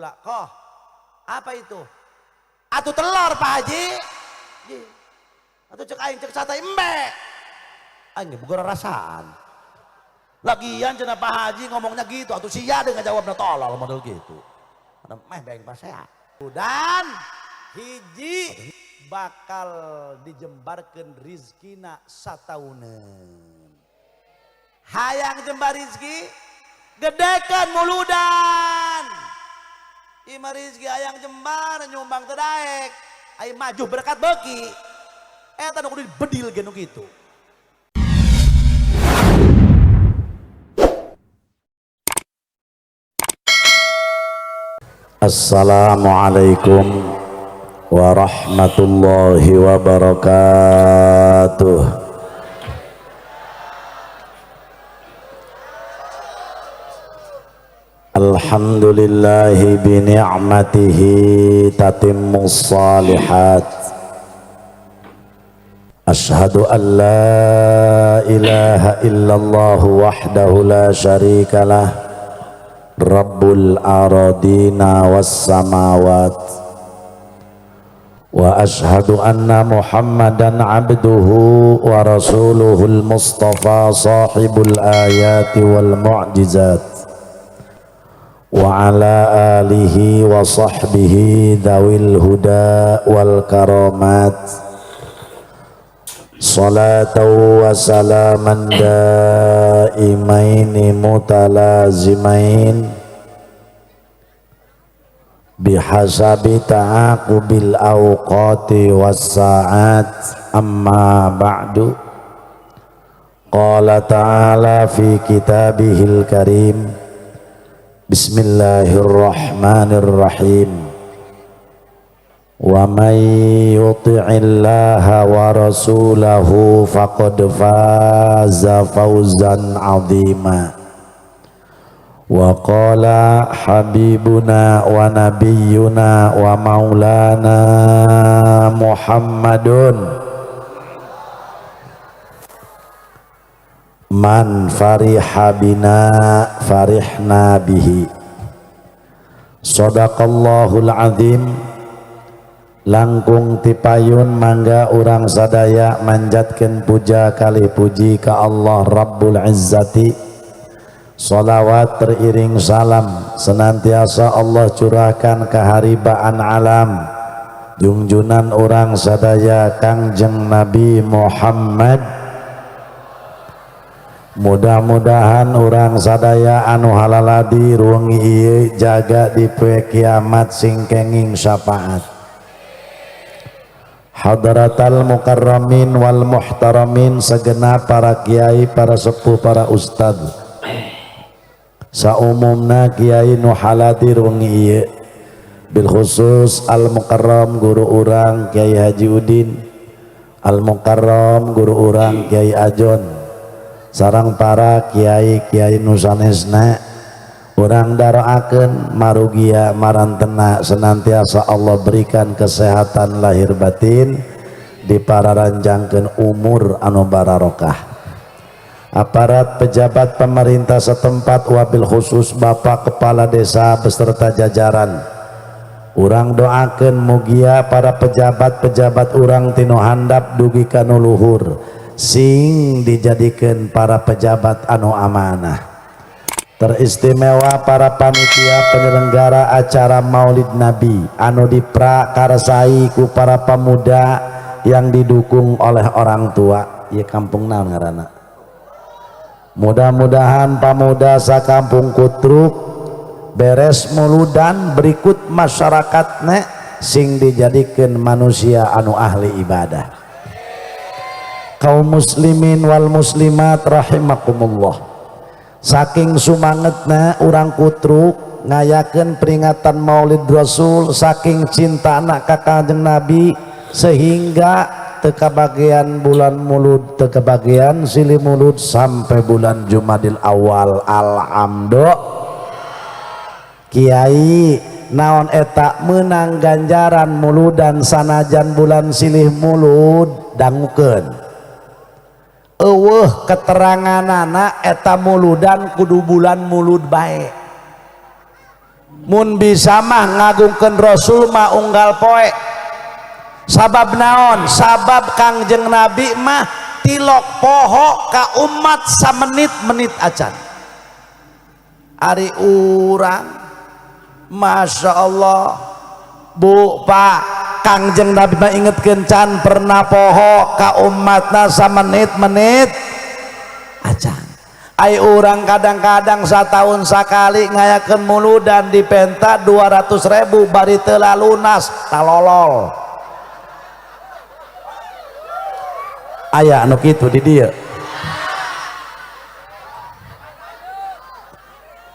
Kula koh. Apa itu? Atuh telur Pak Haji. Atuh cek aing cek sate embe. Aing bukan rasaan. Lagian cenah Pak Haji ngomongnya gitu, atuh sia deui ngajawabna tolol model gitu. Ada meh beng pasea. Dan hiji bakal dijembarkeun rizkina satauneun. Hayang jembar rizki, gedekeun muludan. Ima rizki hayang jembar nyumbang teu daek. Ai maju berkat beuki. Eta nu kudu dibedil ge nu kitu. Assalamualaikum warahmatullahi wabarakatuh. Alhamdulillahi bi ni'matihi tatimmus salihat. Ashhadu an la ilaha illallah wahdahu la syarikalah Rabbul aradina was samawat wa ashhadu anna Muhammadan abduhu wa rasuluhul mustafa sahibul ayati wal mu'jizat wa ala alihi wa sahbihi dzawil huda wal karamat. Salatan wa salaman daimaini mutalazimain bihasabi ta'aqubil awqati was sa'at. Amma ba'du. Qala ta'ala fi kitabihil karim. Bismillahirrahmanirrahim. Wa may yuti'illaha wa rasulahu faqad faza fawzan 'azima. Wa qala habibuna wa nabiyyuna wa maulana Muhammadun man fariha bina farihna bihi. Shadaqallahul azim. Langkung tipayun mangga urang sadaya manjatkeun puja kali puji ka Allah Rabbul Izzati. Salawat teriring salam senantiasa Allah curahkan keharibaan alam jungjunan urang sadaya Kangjeng Nabi Muhammad. Mudah-mudahan urang sadaya anu halaladi ruwengi ieu jaga di poe kiamat sing kenging syafaat. Hadratal mukarramin wal muhtaramin, segenap para kiai, para sepuh, para ustad, saumumna kiai nu haladir wengi ieu, bil khusus al mukarram guru urang Kiai Haji Udin, al mukarram guru urang Kiai Ajon, sareng para kiai-kiai nu sanesna, urang daroakeun marugia marantena senantiasa Allah berikan kesehatan lahir batin, dipararanjangkeun umur anu bararokah. Aparat pejabat pemerintah setempat wabil khusus Bapak Kepala Desa beserta jajaran, urang doakeun mugia para pejabat-pejabat urang tinu handap dugi ka nu luhur sing dijadikeun para pejabat anu amanah. Teristimewa para panitia penyelenggara acara Maulid Nabi anu diprakarsai ku para pemuda yang didukung oleh orang tua. Ieu kampung naon ngaranna? Mudah-mudahan pemuda sakampung Kutruk beres muludan berikut masyarakatna sing dijadikeun manusia anu ahli ibadah. Kaum muslimin wal muslimat rahimakumullah. Saking sumangetna urang Kutruk ngayakeun peringatan Maulid Rasul, saking cinta anak ka Kanjeng Nabi sehingga teu kabagian bulan Mulud, teu kabagian silih Mulud sampai bulan Jumadil Awal. Alhamdulillah. Kiai naon eta menang ganjaran muludan sanajan bulan silih Mulud dangukeun. Eueuh keteranganana eta muludan kudu bulan Mulud bae. Mun bisa mah ngagungkeun Rasul mah unggal poe. Sabab naon? Sabab Kangjeng Nabi mah tilok poho ka umat samenit-menit acan. Ari urang Masya Allah Bu Pak, Kangjeng Nabi mah ingetkeun can pernah poho ka umatna samenit-menit acan. Ai urang kadang-kadang satahun sakali ngayakeun muludan dipenta 200.000 bari teu lunas talolol. Aya anu kitu di dieu.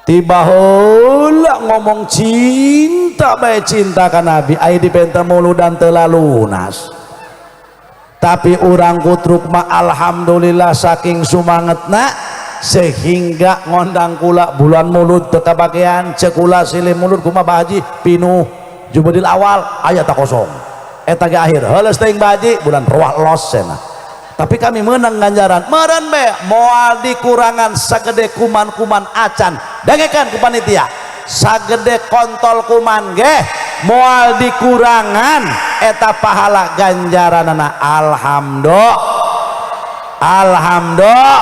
Tiba heula ngomong cinta bae cinta ka Nabi, ai dipenta muludan teu lunas. Tapi urang kutruk mah alhamdulillah saking sumangetna sehingga ngondang kula bulan mulud teu kabagean, ceuk kula silih mulud kumaha Bah Haji pinuh Jumadil awal aya tak kosong eta ge akhir heuleus teuing Bah Haji bulan ruah los cenah. Tapi kami menang ganjaran meureun be moal dikurangan sagede kuman-kuman acan. Dengekeun ku panitia, sagede kontol kuman ge moal dikurangan eta pahala ganjaranana. Alhamdulillah, alhamdulillah.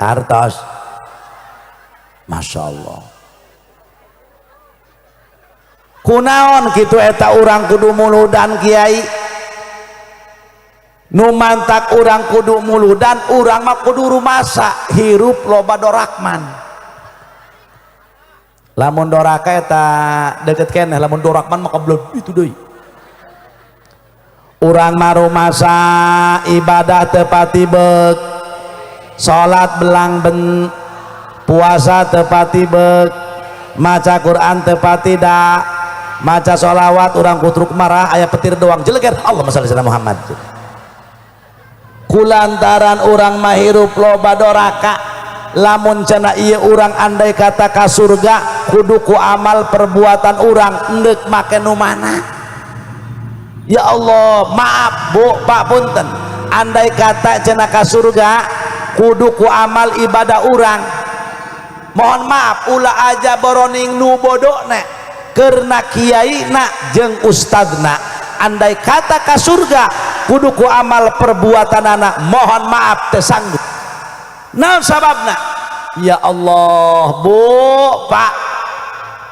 Kartos Masya Allah. Kunaon kitu eta urang kudu muludan kiai? Nu mantak urang kudu muludan, urang mah kudu rumasa hirup loba dorakman. Lamun doraka eta deket keneh, lamun dorakman mah kablod itu deui. Urang mah rumasa ibadah teu pati beuk, salat belang ben, puasa teu pati beuk, maca Quran teu pati da, maca sholawat urang kutruk marah aya petir doang jeleger Allahumma sholli ala Muhammad. Kulantaran urang mah hirup loba doraka, lamun cenah ieu urang andai kata ka surga kudu ku amal perbuatan urang endek make nu mana. Ya Allah, maaf Bu Pak punten, andai kata cenah ka surga kudu ku amal ibadah urang, mohon maaf ulah aja boroning nu bodona karena kiai na jeung ustadna, andai kata ka surga kudu ku amal perbuatan anak, mohon maaf teu sanggup. Naon sababna? Ya Allah Bu Pak,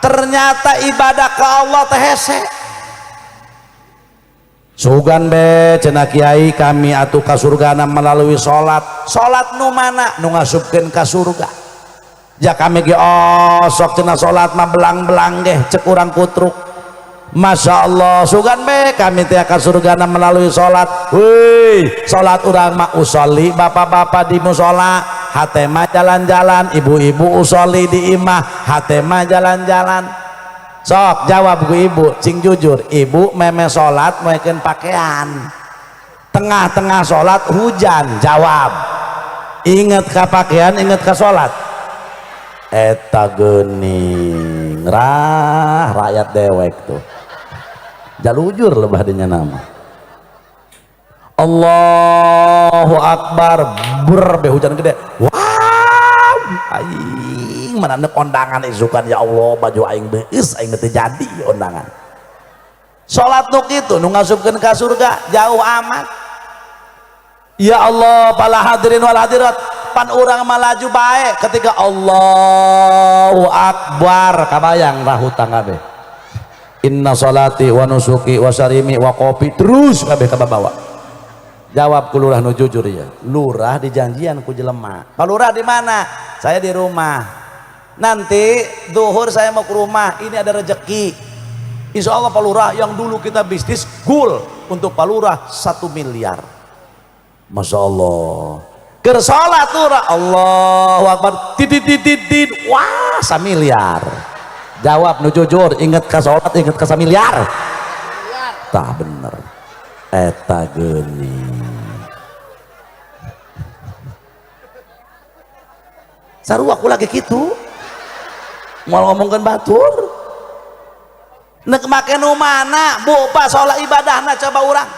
ternyata ibadah ke Allah teh hese. Sugan be cenah kiai kami atuh ka surgana melalui salat. Salat nu mana? Nu ngasupkeun ka surga. Ja kami ge osok cenah salat mah belang-belang ge cek urang kutruk. Masya Allah, sugan be kami teh ka surgana melalui salat. Wih, salat urang mah usolli bapak-bapak di musola, hate mah jalan-jalan, ibu-ibu usolli di imah, hate mah jalan-jalan. Sok jawab ku ibu, cing jujur, ibu meme salat moekeun pakaian. Tengah-tengah salat hujan, jawab. Inget ka pakaian, inget ka salat. Eta geuning rah rakyat dewek tuh. Jalujur lebah dinya nama. Allahu Akbar, ber be hujan gede. Wow, aing mana nek kondangan isukan ya Allah baju aing beus aing teu jadi kondangan. Salat nu kitu nu ngasupkeun ka surga jauh amat. Ya Allah, para hadirin wal hadirat, pan urang mah laju bae ketika Allahu Akbar kabayang rah hutang kabeh. Inna salati wa nusuki wa sarimi wa kopi terus kabeh kababawa. Jawab ku lurah nu jujur ya. Lurah dijanjian ku jelema. Pak lurah di mana? Saya di rumah. Nanti duhur saya mau ke rumah, ini ada rezeki. Insya Allah Pak Lurah yang dulu kita bisnis gul untuk Pak Lurah 1 miliar. Masya Allah. Keur salat lurah Allahu Akbar tidit tidit tidit wah 1 miliar. Jawab nu jujur, inget ka salat, inget ka 1 miliar. Tah bener. Eta geuning. Sarua aku lagi kitu. Moal ngomongkeun batur. Nek make nu mana Bu Pak salat ibadahna coba urang.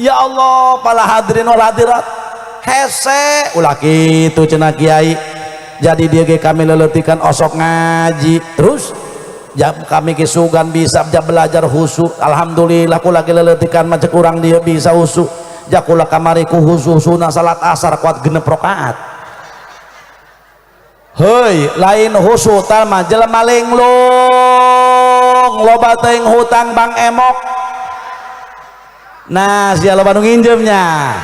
Ya Allah, para hadirin wal hadirat. Hese ulah kitu cenah kiai. Jadi dia ge kami leletikan osok ngaji terus jam kami kisugan bisa jam belajar khusyuk. Alhamdulillah ku lagi leletikan macet kurang dia bisa khusyuk. Jakula kamari ku khusyuk salat asar kuat 6 rakaat. Hei lain khusyuk tal mah jelema linglung loba teuing hutang bang emok. Nah sia loba nu nginjemnya,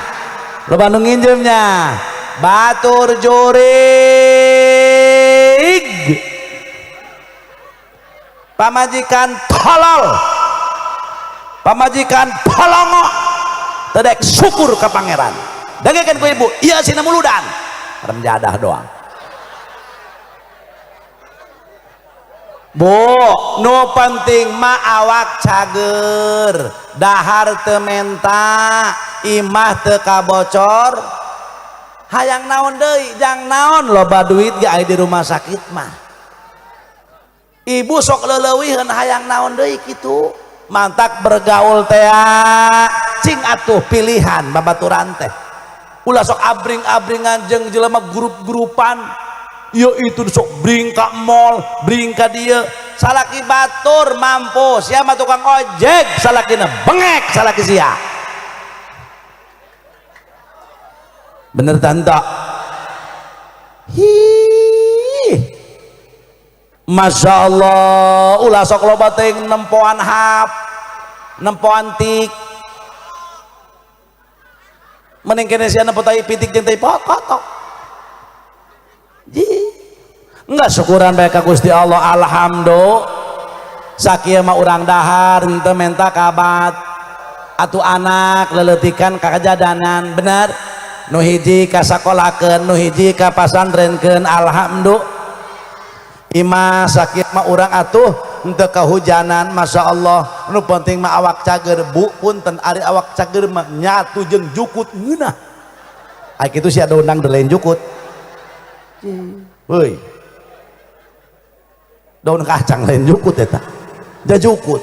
loba nu nginjemnya batur jurig pamajikan tolol, pamajikan polongo tedek syukur ke pangeran. Dengekeun ku ibu, iya sina muludan remjadah doang. Bu, nu penting mah awak cager, dahar teu menta, imah teu kabocor. Hayang naon deui, jang naon loba duit ge aya di rumah sakit mah. Ibu sok leuleuwiheun hayang naon deui kitu. Mantak bergaul teh cing atuh pilihan babaturan teh. Ulah sok abring-abringan jeung jelema grup-grupan. Yo itu sok bring ka mall, bring ka dieu, salaki batur mampus, sia mah tukang ojek, salakina bengek, salaki sia. Bener tante? Hi. Masya Allah, ulah sok loba teuing nempoan hap, nempoan tik. Mending kene sia nempo tai pitik jeung tai kotok. Ji. Enggak syukuran bae ka Gusti Allah, alhamdulillah. Sakieu mah urang dahar henteu menta kabat. Atuh anak leletikan kakajadanan, bener? Nu hiji ka sakolakeun, nu hiji ka pasantrenkeun, alhamdulillah. Imah sakieu mah urang atuh henteu kahujanan, Masya Allah. Nu penting mah awak cager, bu, punten ari awak cager mah nyatu jeung jukut ngeunah. Ai kitu sia undang lain jukut. Heuy. Daun kacang lain jukut eta. Da jukut.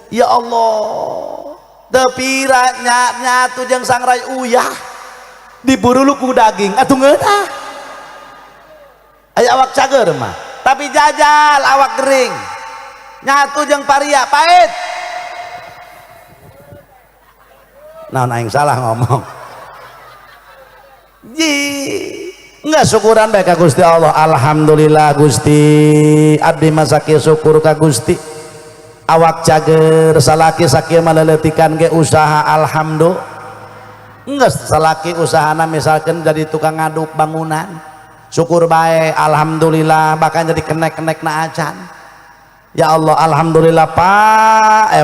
Ya Allah. Teu pira nyatu jeung sangrai uyah. Diburu ku daging atuh ngeunah. Aya awak cager mah, tapi jajal awak kering. Nyatu jeung paria pahit. Naon aing salah ngomong. Ji. Enggak syukuran bae ka Gusti Allah. Alhamdulillah Gusti, abdi mah sakieu syukur ka Gusti. Awak cager, salaki sakieu mah leletikan ge usaha, alhamdulillah. Enggak salaki usahana misalkan jadi tukang ngaduk bangunan, syukur bae alhamdulillah, bahkan jadi kenek-kenek na acan. Ya Allah, alhamdulillah Pak,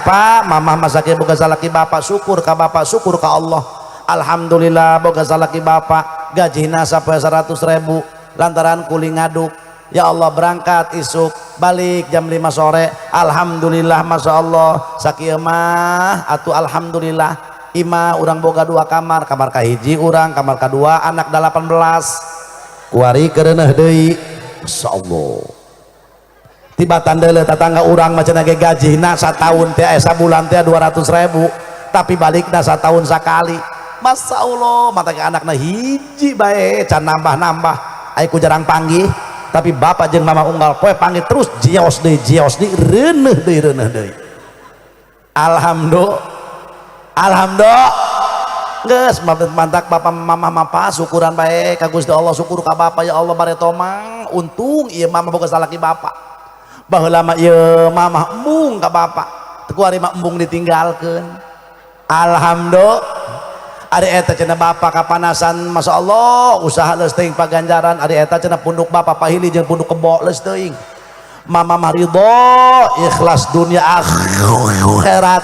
Pak, mamah mah sakieu boga salaki bapak, syukur ka bapak, syukur ka Allah. Alhamdulillah boga salaki bapak, gajina sampai 100.000 lantaran kuli ngaduk. Ya Allah, berangkat isuk balik jam 5 sore, alhamdulillah Masya Allah. Sakieu mah atuh alhamdulillah. Ima urang boga 2 kamar, kamar kahiji urang, kamar kadua anak 18 kuari kereneh deui. Masya Allah. Tibatan deuleu tatangga urang mah cenah ge gajina sataun teh sabulan teh 200.000, tapi balikna satahun sakali. Masya Allah, mata ke anakna hiji bae can nambah-nambah. Ai ku jarang panggih, tapi bapak jeung mama unggal poe panggih terus jios deui, jios deui, reuneuh deui, reuneuh deui. Alhamdulillah. Alhamdulillah. Geus mantak bapak mama mapa syukuran bae ka Gusti Allah, syukur ka bapak ya Allah bare tomang, untung ieu mama boga salaki bapak. Baheula mah ieu mama embung ka bapak, teu kuari mah embung ditinggalkeun. Alhamdulillah. Ari eta cenah bapak kapanasan, Masya Allah, usaha leus teuing paganjaran. Ari eta cenah punduk bapak pahili jeung punduk kebo leus teuing. Mama mah ridho, ikhlas dunia akhirat.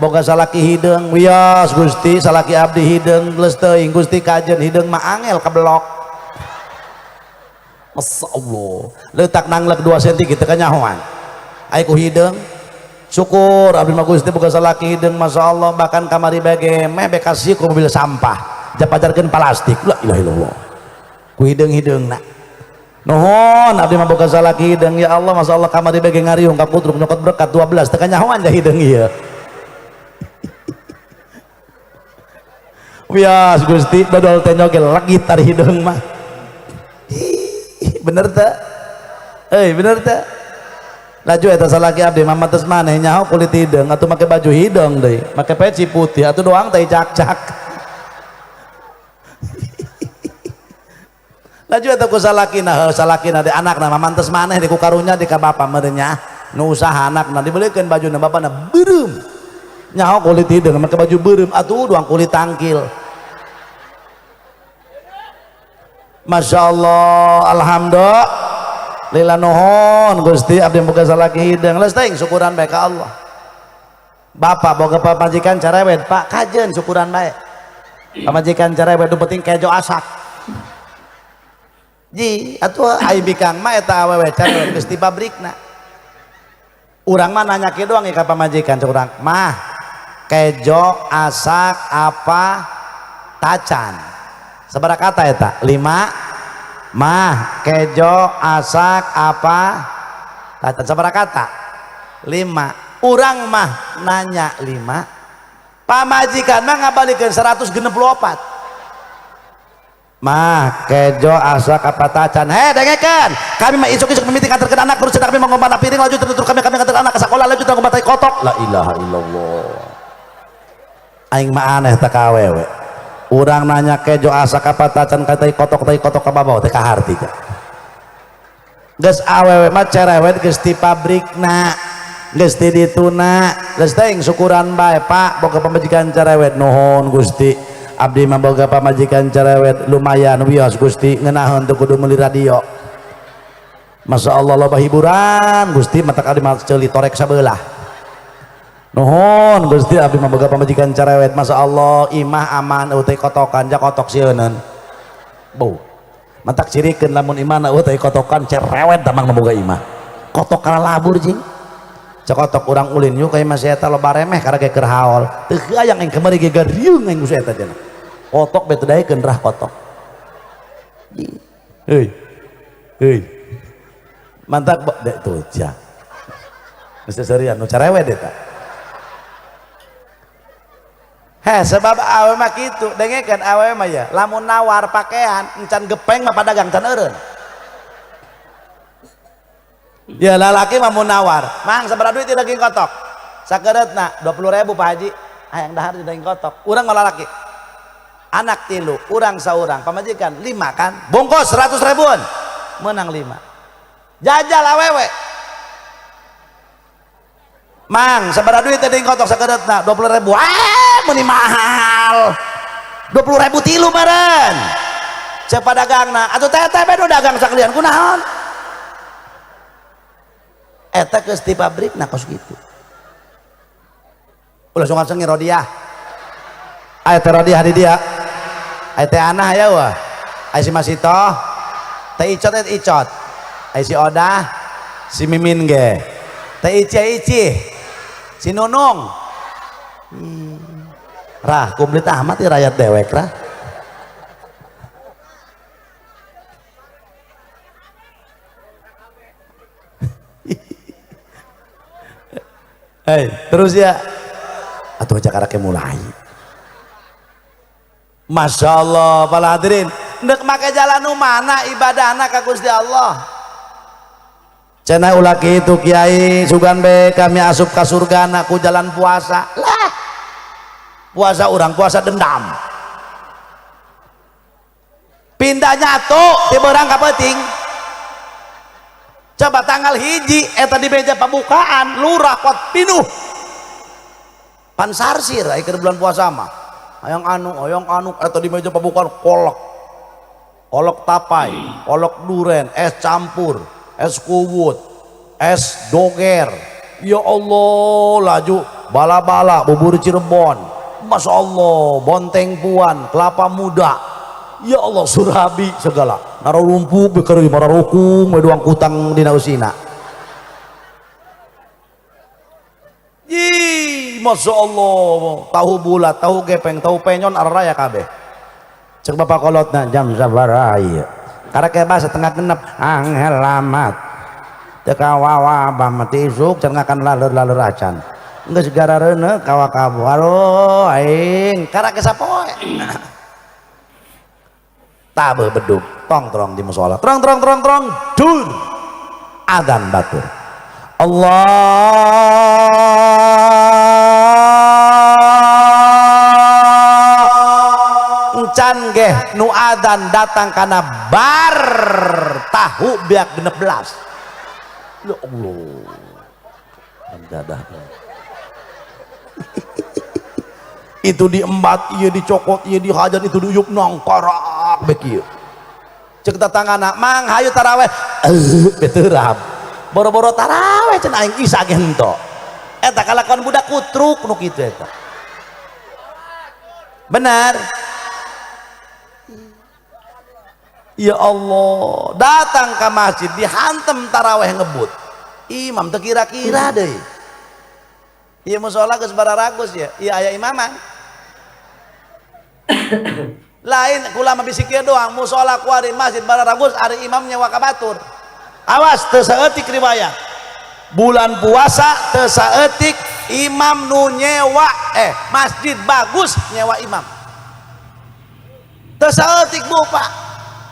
Boga salaki hideung, wios Gusti, salaki abdi hideung leus teuing Gusti kajen hideung mah angel kebelok. Masya Allah, letak nanglek 2 senti kitu kanyahoan. Ai ku hideung. Syukur abdi mah Gusti boga salaki hideung, Masya Allah, bahkan kamari bage meh bekasi ku mobil sampah japajarkeun plastik. La ilaha illallah. Ku hideung-hideungna. Nuhun abdi mah boga salaki hideung ya Allah, Masya Allah, kamari bage ngariung ka kutruk nyokot berkat 12 teu kanyahoan da hideung ieu. Wias Gusti dodol teh nyoge legit ari hideung mah. Bener teu? Euy, bener teu? Laju eta salaki abdi mah mantes maneh nyaho kulit hideung atuh make baju hideung deui, make peci putih atuh doang teh cak-cak. Laju eta ku salakina, heuh salakina di anakna mah mantes maneh di ku karunya di ka bapa meureun nya. Nu usaha anakna dibelikeun bajuna bapana beureum. Nyaho kulit hideung make baju beureum atuh doang kulit tangkil. Masya Allah, alhamdulillah. Lila nuhun Gusti abdi boga salaki hideung. Geus teuing syukuran bae ka Allah. Bapak boga pamajikan cerewet, Pak kajen syukuran bae. Pamajikan cerewet nu penting kejo asak. Ji, atuh ai bikang mah eta awewe cerewet geus di pabrikna. Urang mah nanya kieu doang ka pamajikan cek urang, "Mah, kejo asak apa tacan?" Sabaraha kata eta? 5. Mah, kejo asak apa tacan? Sabaraha kata? 5. Urang mah nanya 5, pamajikan mah ngabalikeun 164. Mah, kejo asak apa tacan? Heh, dengekeun. Kami mah isuk-isuk mimiti nganterkeun anak terus kami mau ngomong piring lanjut terus kami nganter anak ke sekolah lanjut ngomong tai kotok. La ilaha illallah. Aing mah aneh teh ka awewe. Urang nanya kejo asak apa tacan ka tai kotok ka babawa teh kaharti teh. Geus awewe mah cerewet geus ti pabrikna. Geus ti dituna. Geus teuing syukuran bae Pak boga pamajikan cerewet nuhun Gusti. Abdi mah boga pamajikan cerewet lumayan wios Gusti ngeunaheun teu kudu meuli radio. Masya Allah loba hiburan Gusti matak abdi mah ceuli torek sabelah. Nuhun Gusti abdi mah boga pamajikan cerewet Masya Allah imah aman eueuh teh kotokan ja kotok sieuneun. Beuh. Matak cirikeun lamun imahna eueuh teh kotokan cerewet damang nu boga imah. Kotok kalalabur jing. Cekotok urang ulin yuk ka imah si eta loba remeh karek keur haol. Teu hayang aing kamari ge gariung aing ku si eta cenah. Kotok bete daekeun rah kotok. Heuy. Heuy. Mantak dek tuh ja. Geus serian nu cerewet eta. Heh, sebab awewe mah kitu, dengekeun awewe mah ya, lamun nawar pakaian encan gepeng mah padagang can eureun. Ya lalaki mah mun nawar, mang sabaraha duit daging kotok? Sakeureutna 20.000 Pak Haji. Hayang dahar di daging kotok. Urang mah lalaki. Anak 3, urang saurang, pamajikan 5 kan? Bungkus 100 ribuan. Menang 5. Jajal awewe. Mang, sabaraha duit daging kotok sakeureutna? 20.000. Ah, meuni mahal. 20.000 tilu meureun. Ceuk padagangna, atuh teteh bae nu dagang sakalian kunaon? Eta geus di pabrikna kos kitu. Ulah sungan sengi rodiah. Aya teh rodiah di dia. Aya teh anah aya wah. Aya si Masito, teh Icot teh Icot. Aya si Odah, si Mimin ge. Teh Ici Ici. Si Nunung. Rah, komplit amat ya rakyat dewek rah. Hei, terus ya. Atuh aja karake mulai. Masya Allah, para hadirin. Ndek make jalan nu mana ibadahna ka Gusti Allah. Cenah ulah kitu kiai, sugan be kami asup ka surgana ku jalan puasa. Lah. Puasa urang puasa dendam. Pindah nyatu ti beurang ka peuting. Coba tanggal 1 eta di meja pembukaan lurah kot pinuh. Pansarsir aya keur bulan puasa mah. Hayang anu eta di meja pembukaan kolak. Kolak tapai, kolak duren, es campur, es kuwut, es doger. Ya Allah, laju bala-bala bubur Cirebon. Masya Allah, bonteng puan, kelapa muda. Ya Allah, surabi segala. Naro lumpuh bekerja mararukung, meduang kutang dina usina. Ih, Masya Allah, tahu bulat, tahu gepeng, tahu penyon, arah raya kabeh. Cek bapak kolotna jam sabaraha ieu. Karek bahasa setengah genep, angel amat. Teu kawawa abah mah ti isuk can ngakan laleur-laleur acan. Geus garareuneuh kawakabu. Aduh, aing karek sapoe. Tabeuh bedug. Tong terong di musola. Terong terong terong terong dur. Adzan batur. Allah encan geh nu adzan datang kana bar tahu biak 16. Ya Allah. Dadah. Itu diembat, iya dicokot, iya dihajar, itu diuyup nongkorak bek ieu. Cek tetanggana, mang hayu taraweh. Beterap. Boro-boro taraweh cenah aing isa ge henteu. Eta kalakuan budak kutruk nu kitu eta. Benar. Ya Allah, datang ke masjid dihantem taraweh ngebut. Imam teu kira-kira deui. Ieu musola geus bararagus ya, ieu aya imaman. Lain kula mah bisi kieu doang, musola ku ari masjid bararagus ari imam nyewa ka batur. Awas teu saeutik riwayat. Bulan puasa teu saeutik imam nu nyewa masjid bagus nyewa imam. Teu saeutik Bu Pak.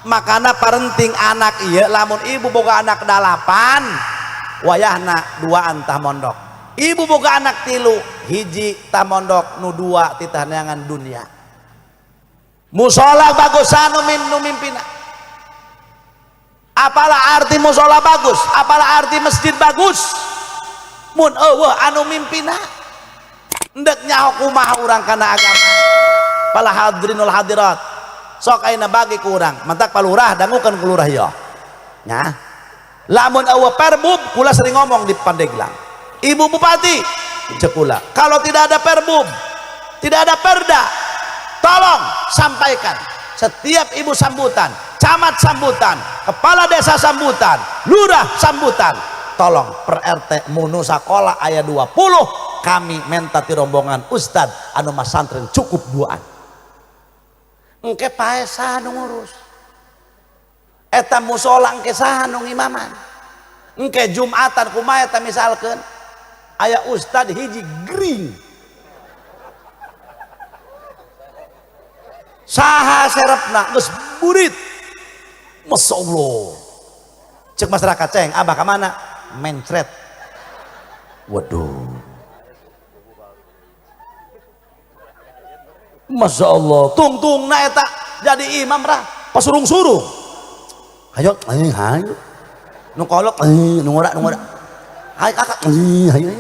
Makana parenting anak ieu lamun ibu boga anak 8 wayahna 2 antah mondok. Ibu boga anak 3 hiji tah mondok nu 2 titah neangan dunia. Musola bagus anu nu mimpina. Apalah arti musola bagus, apalah arti masjid bagus mun eueuh anu mimpina. Endek nyaho kumaha urang kana agama. Pala hadirinul hadirat, sok ayeuna bagi ku urang, mantak palurah dangukeun ku lurah ieu. Nya. Lamun eueuh perbub, kula sering ngomong di Pandeglang. Ibu Bupati cek kula, kalau tidak ada perbub, tidak ada perda, tolong sampaikan setiap ibu sambutan, camat sambutan, kepala desa sambutan, lurah sambutan, tolong per RT munu sakola aya 20 kami menta ti rombongan ustad anu masantren cukup 2an. Engke pae saha nu ngurus? Eta musola engke saha nu ngimaman? Engke Jumatan kumaha eta misalkeun aya ustad hiji gering. Saha serepna geus burit. Masya Allah. Cek masyarakat ceng, abah ka mana? Mencret. Waduh. Masya Allah. Tungtungna eta jadi imam rah pasurung-surung. Hayo, hayo. Nu kolok, nu ngora, nu ngora. Hayo kakak, hayo, hayo.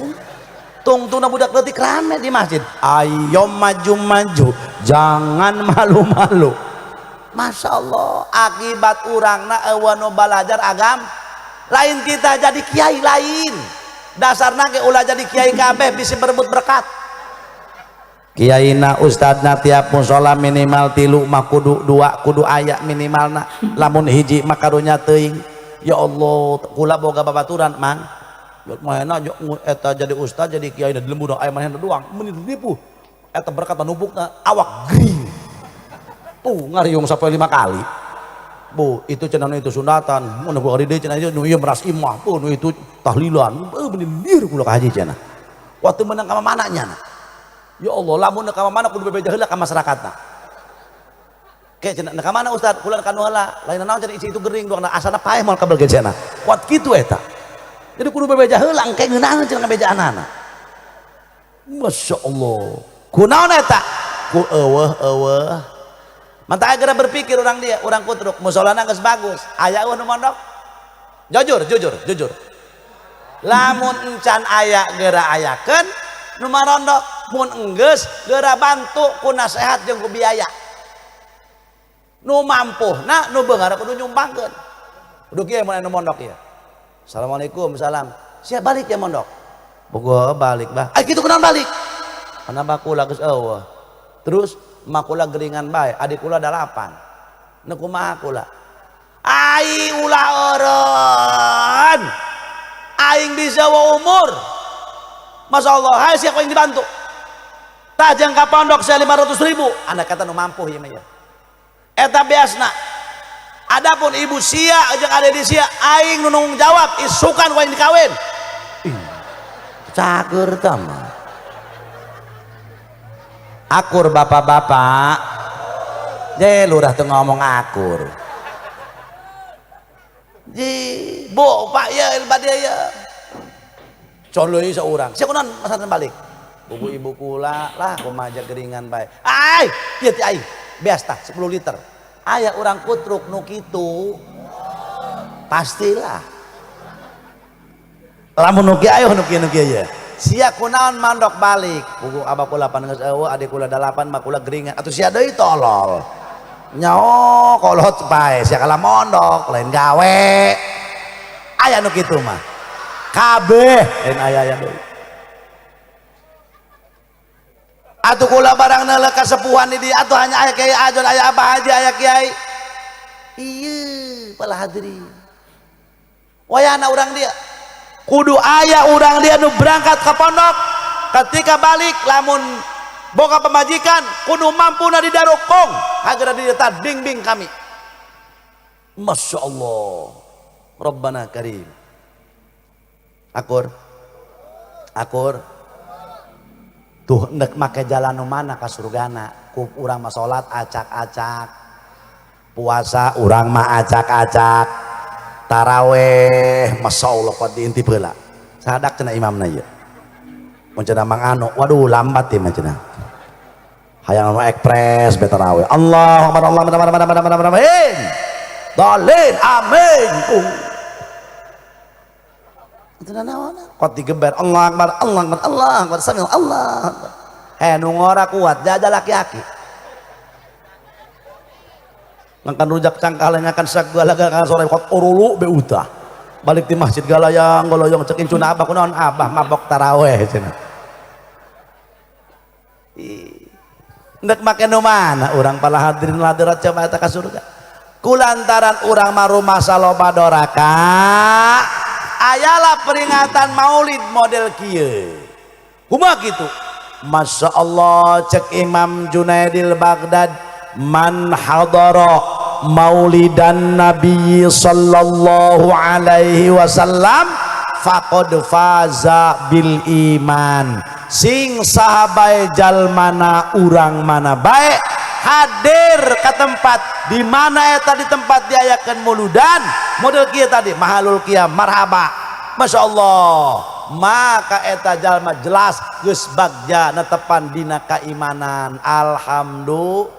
Tungtungna budak leutik rame di masjid. Ayo maju-maju, jangan malu-malu. Masya Allah, akibat urangna eueuh nu balajar agam, lain kita jadi kiai lain. Dasarna ge ulah jadi kiai kabeh bisi berebut berkat. Kiaina ustadna tiap musola minimal 3 mah kudu 2 kudu aya minimalna. Lamun hiji mah karunya teuing. Ya Allah, kula boga babaturan mang. Manehna eta jadi ustad jadi kiai di lembur aya manehna doang meuni ditipu. Eta berkat numpukna awak gering. Tuh ngariung sampai 5 kali. Bu, itu cenah itu sunatan, mun gua deui cenah itu nu ieu meras imah, bu nu itu tahlilan. Beuni lieur kula ka haji cenah. Waktu menang ka mana nya? Ya Allah, lamun ka mana kudu bebeja heula ka masyarakatna. Ke cenah ka mana ustad? Kula ka nu heula. Lain naon cenah isi itu gering doang asana paeh moal kabel ge cenah. Kuat kitu eta. Jadi kudu bebeja heula engke ngeunaheun cenah ngabejaanana. Masya Allah. Kunaon eta? Ku eueuh-eueuh. Mantap agar berpikir orang dia, orang kutruk, musolana geus bagus, aya eueuh nu mondok. Jujur, jujur, jujur. Lamun encan aya geura ayakeun nu marondok, mun enggeus geura bantu ku nasehat jeung ku biaya. Nu mampuhna nu beunghar kudu nyumbangkeun. Kudu kieu mun anu mondok ieu. Assalamualaikum, salam. Siap balik ya mondok. Bogo balik bah. Ai kitu kunaon balik? Karena kula geus eueuh. Terus makula geringan bae, adik kula 8. Nu kumaha kula? Ai ulah eureun. Aing bisa wa umur. Masya Allah, hai siapa yang dibantu? Tajang ka pondok saya 500.000. Anak kata nu mampu ieu mah ya. Eta biasna. Adapun ibu sia jeung ade di sia aing nu nanggung jawab isukan ku aing dikawin. Ih, cager tah mah. Akur bapak-bapak. Je lurah teu ngomong akur. Ji, bu, pak ya, ilbad ya. Coloi seorang. Siapa non pesantren balik? Ibu-ibu kula lah, kumaha geringan bae. Ai, ieu ti ai. Beas tah 10 liter. Aya urang kutruk nu kitu. Pastilah. Lamun nu kieu ayo nu kieu nu kieu ye. Sia kunaon mandok balik. Buku abah kula pan geus eueuh, adik kula 8, mak kula geringan. Atuh sia deui tolol. Nyao kolot bae sia kalah mondok, lain gawe. Aya nu kitu mah. Kabeh lain aya-aya deui. Atuh kula barang neuleuh kasepuhan di dieu atuh hanya aya kiai ajon, aya abah haji, aya kiai. Ieu pala hadirin. Wayahna urang dia. Kudu aya urang dia nu berangkat ke pondok, ketika balik lamun boga pemajikan kudu mampu na didarokong agar di bimbing kami. Masya Allah, Rabbana Karim. Akur, akur. Tuh nek make jalan nu mana ka surgana? Ku urang mah salat acak-acak, puasa urang mah acak-acak. Taraweh Masya Allah kuat diintip heula sadak cenah imamna ieu mun cenah Mang Anu waduh lambat ieu mah cenah hayang anu ekspres be taraweh Allahu akbar Allahu akbar akbar akbar akbar amin dalin amin cenah naon kuat digeber Allah akbar Allah akbar Allah akbar sami Allah akbar nu ngora kuat jajal laki-laki ngangkan rujak cangkal ngakan sagala gala sore kot orulu be utah balik di masjid galayang goloyong cekin cuna abah kunaon abah mabok taraweh cenah ndek make nu mana urang pala hadirin hadirat coba eta ka surga kulantaran urang mah rumasa loba doraka ayalah peringatan maulid model kieu kumaha kitu Masya Allah cek Imam Junaidil Baghdad man hadara maulidan nabi sallallahu alaihi wasallam faqad faza bil iman sing sahabai jalmana urang mana bae hadir ke tempat di mana eta di tempat diayakeun muludan model kieu tadi mahalul qiyam marhaba Masya Allah maka eta jalma jelas geus bagja netepan dina keimanan alhamdulillah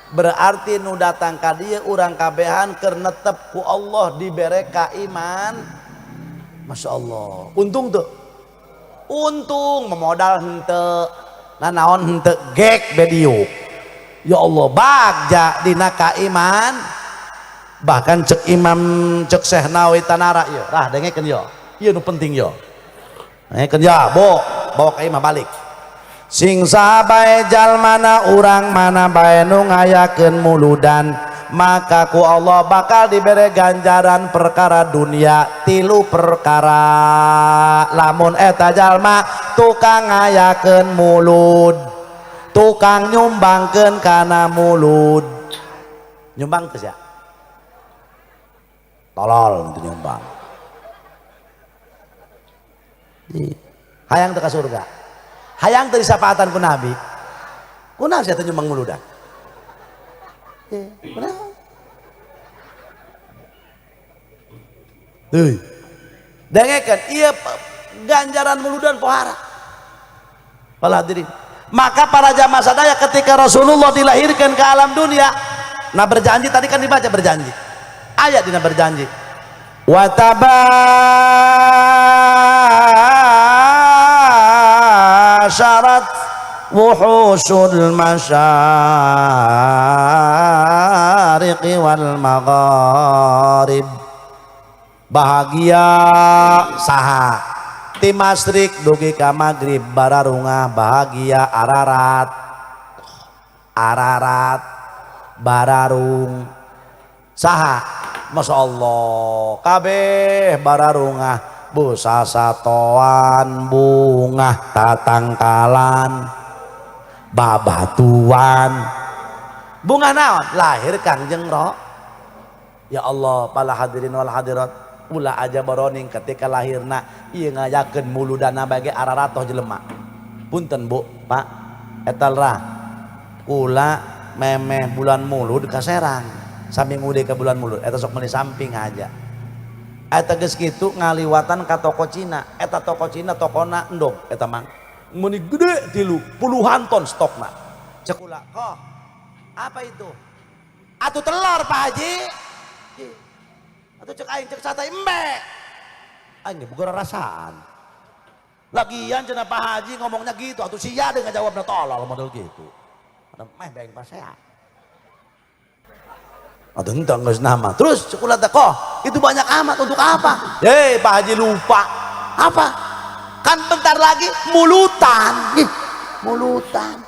berarti nu datang ka dieu urang kabehan keur netep ku Allah dibere kaiman Masya Allah untung tuh untung memodal henteu nanaon henteu gek bediuk ya Allah bagja dina kaiman bahkan cek imam cek Syekh Nawawi Tanara ieu rah dengekeun yo ieu nu penting yo dengekeun ya bo bawa ka imah balik sing sahabae jalmana urang mana bae nu ngayakeun muludan maka ku Allah bakal dibere ganjaran perkara dunia tilu perkara lamun eta jalma tukang ngayakeun mulud tukang nyumbangkeun kana mulud nyumbang teu sia tolol teu nyumbang hayang teu ka surga hayang teu disapaatan ku nabi kunaon sia teu nyumbang muludan kunaon deui dengekeun ieu ganjaran muludan pohara para hadirin maka para jamaah sadaya ketika Rasulullah dilahirkan ke alam dunia nah berjanji tadi kan dibaca berjanji ayat dina berjanji wa tabasharat wuhusul masyariqi wal magharib bahagia saha ti masyrik dugi ka maghrib bararungah bahagia ararat ararat bararung saha Masya Allah kabeh bararungah busasatoan bungah tatangkalan babatuan bunga naon lahir Kangjeng Ro ya Allah para hadirin wal hadirat ulah aja baroning ketika lahirna ieu ngayakeun muludana bage araratoh jelema punten Bu Pak eta rah kula memeh bulan mulud ka Serang sami ngude ke bulan mulud eta sok meuli samping aja Eta geus kitu ngaliwatan ka toko Cina. Eta toko Cina tokona endog eta mang. Meuni gede tilu puluhan ton stokna. Cek kula, "Koh, apa itu?" Atuh telur Pak Haji. Atuh cek aing cek sate embe. Aing boga rasaan. Lagian cenah Pak Haji ngomongnya gitu, atuh sia deui ngajawabna tolol model gitu. Ada meh baeng pasea. Atau entah geus nama. Terus cek kula teh, "Koh, itu banyak amat untuk apa?" "Hei, Pak Haji lupa." "Apa?" "Kan bentar lagi mulutan." Ih, mulutan.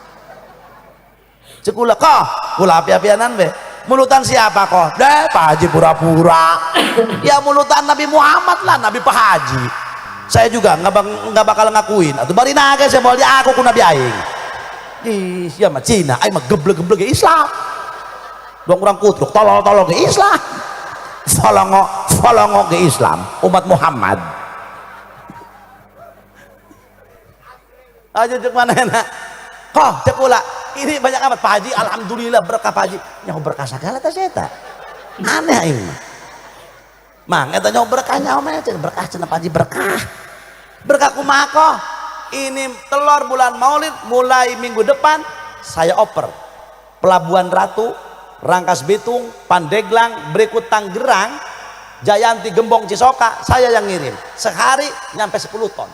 Cek kula, "Koh, kula api-apianan be. Mulutan siapa koh?" "Deh, Pak Haji pura-pura." "Ya mulutan Nabi Muhammad lah, Nabi Pak Haji. Saya juga nggak bakal ngakuin. Atau bari naga saya mau aku ku Nabi aing." Ih, sia mah Cina, aing mah geblek-geblek Islam. Dong urang kutruk, tolol-tolol ke Islam. Folongo, folongo ke Islam, umat Muhammad. Aja cek mana enak. Koh, cek kula, ini banyak amat Pak Haji, alhamdulillah berkah Pak Haji. Nyaho berkah sagala teh eta. Aneh aing mah. Mang eta nyaho berkah nyaho mah cek berkah cenah Pak Haji berkah. Berkah kumaha koh? Ini telur bulan Maulid mulai minggu depan saya oper. Pelabuhan Ratu, Rangkas Bitung, Pandeglang, berikut Tangerang, Jayanti, Gembong, Cisoka, saya yang ngirim. Sehari nyampe 10 ton.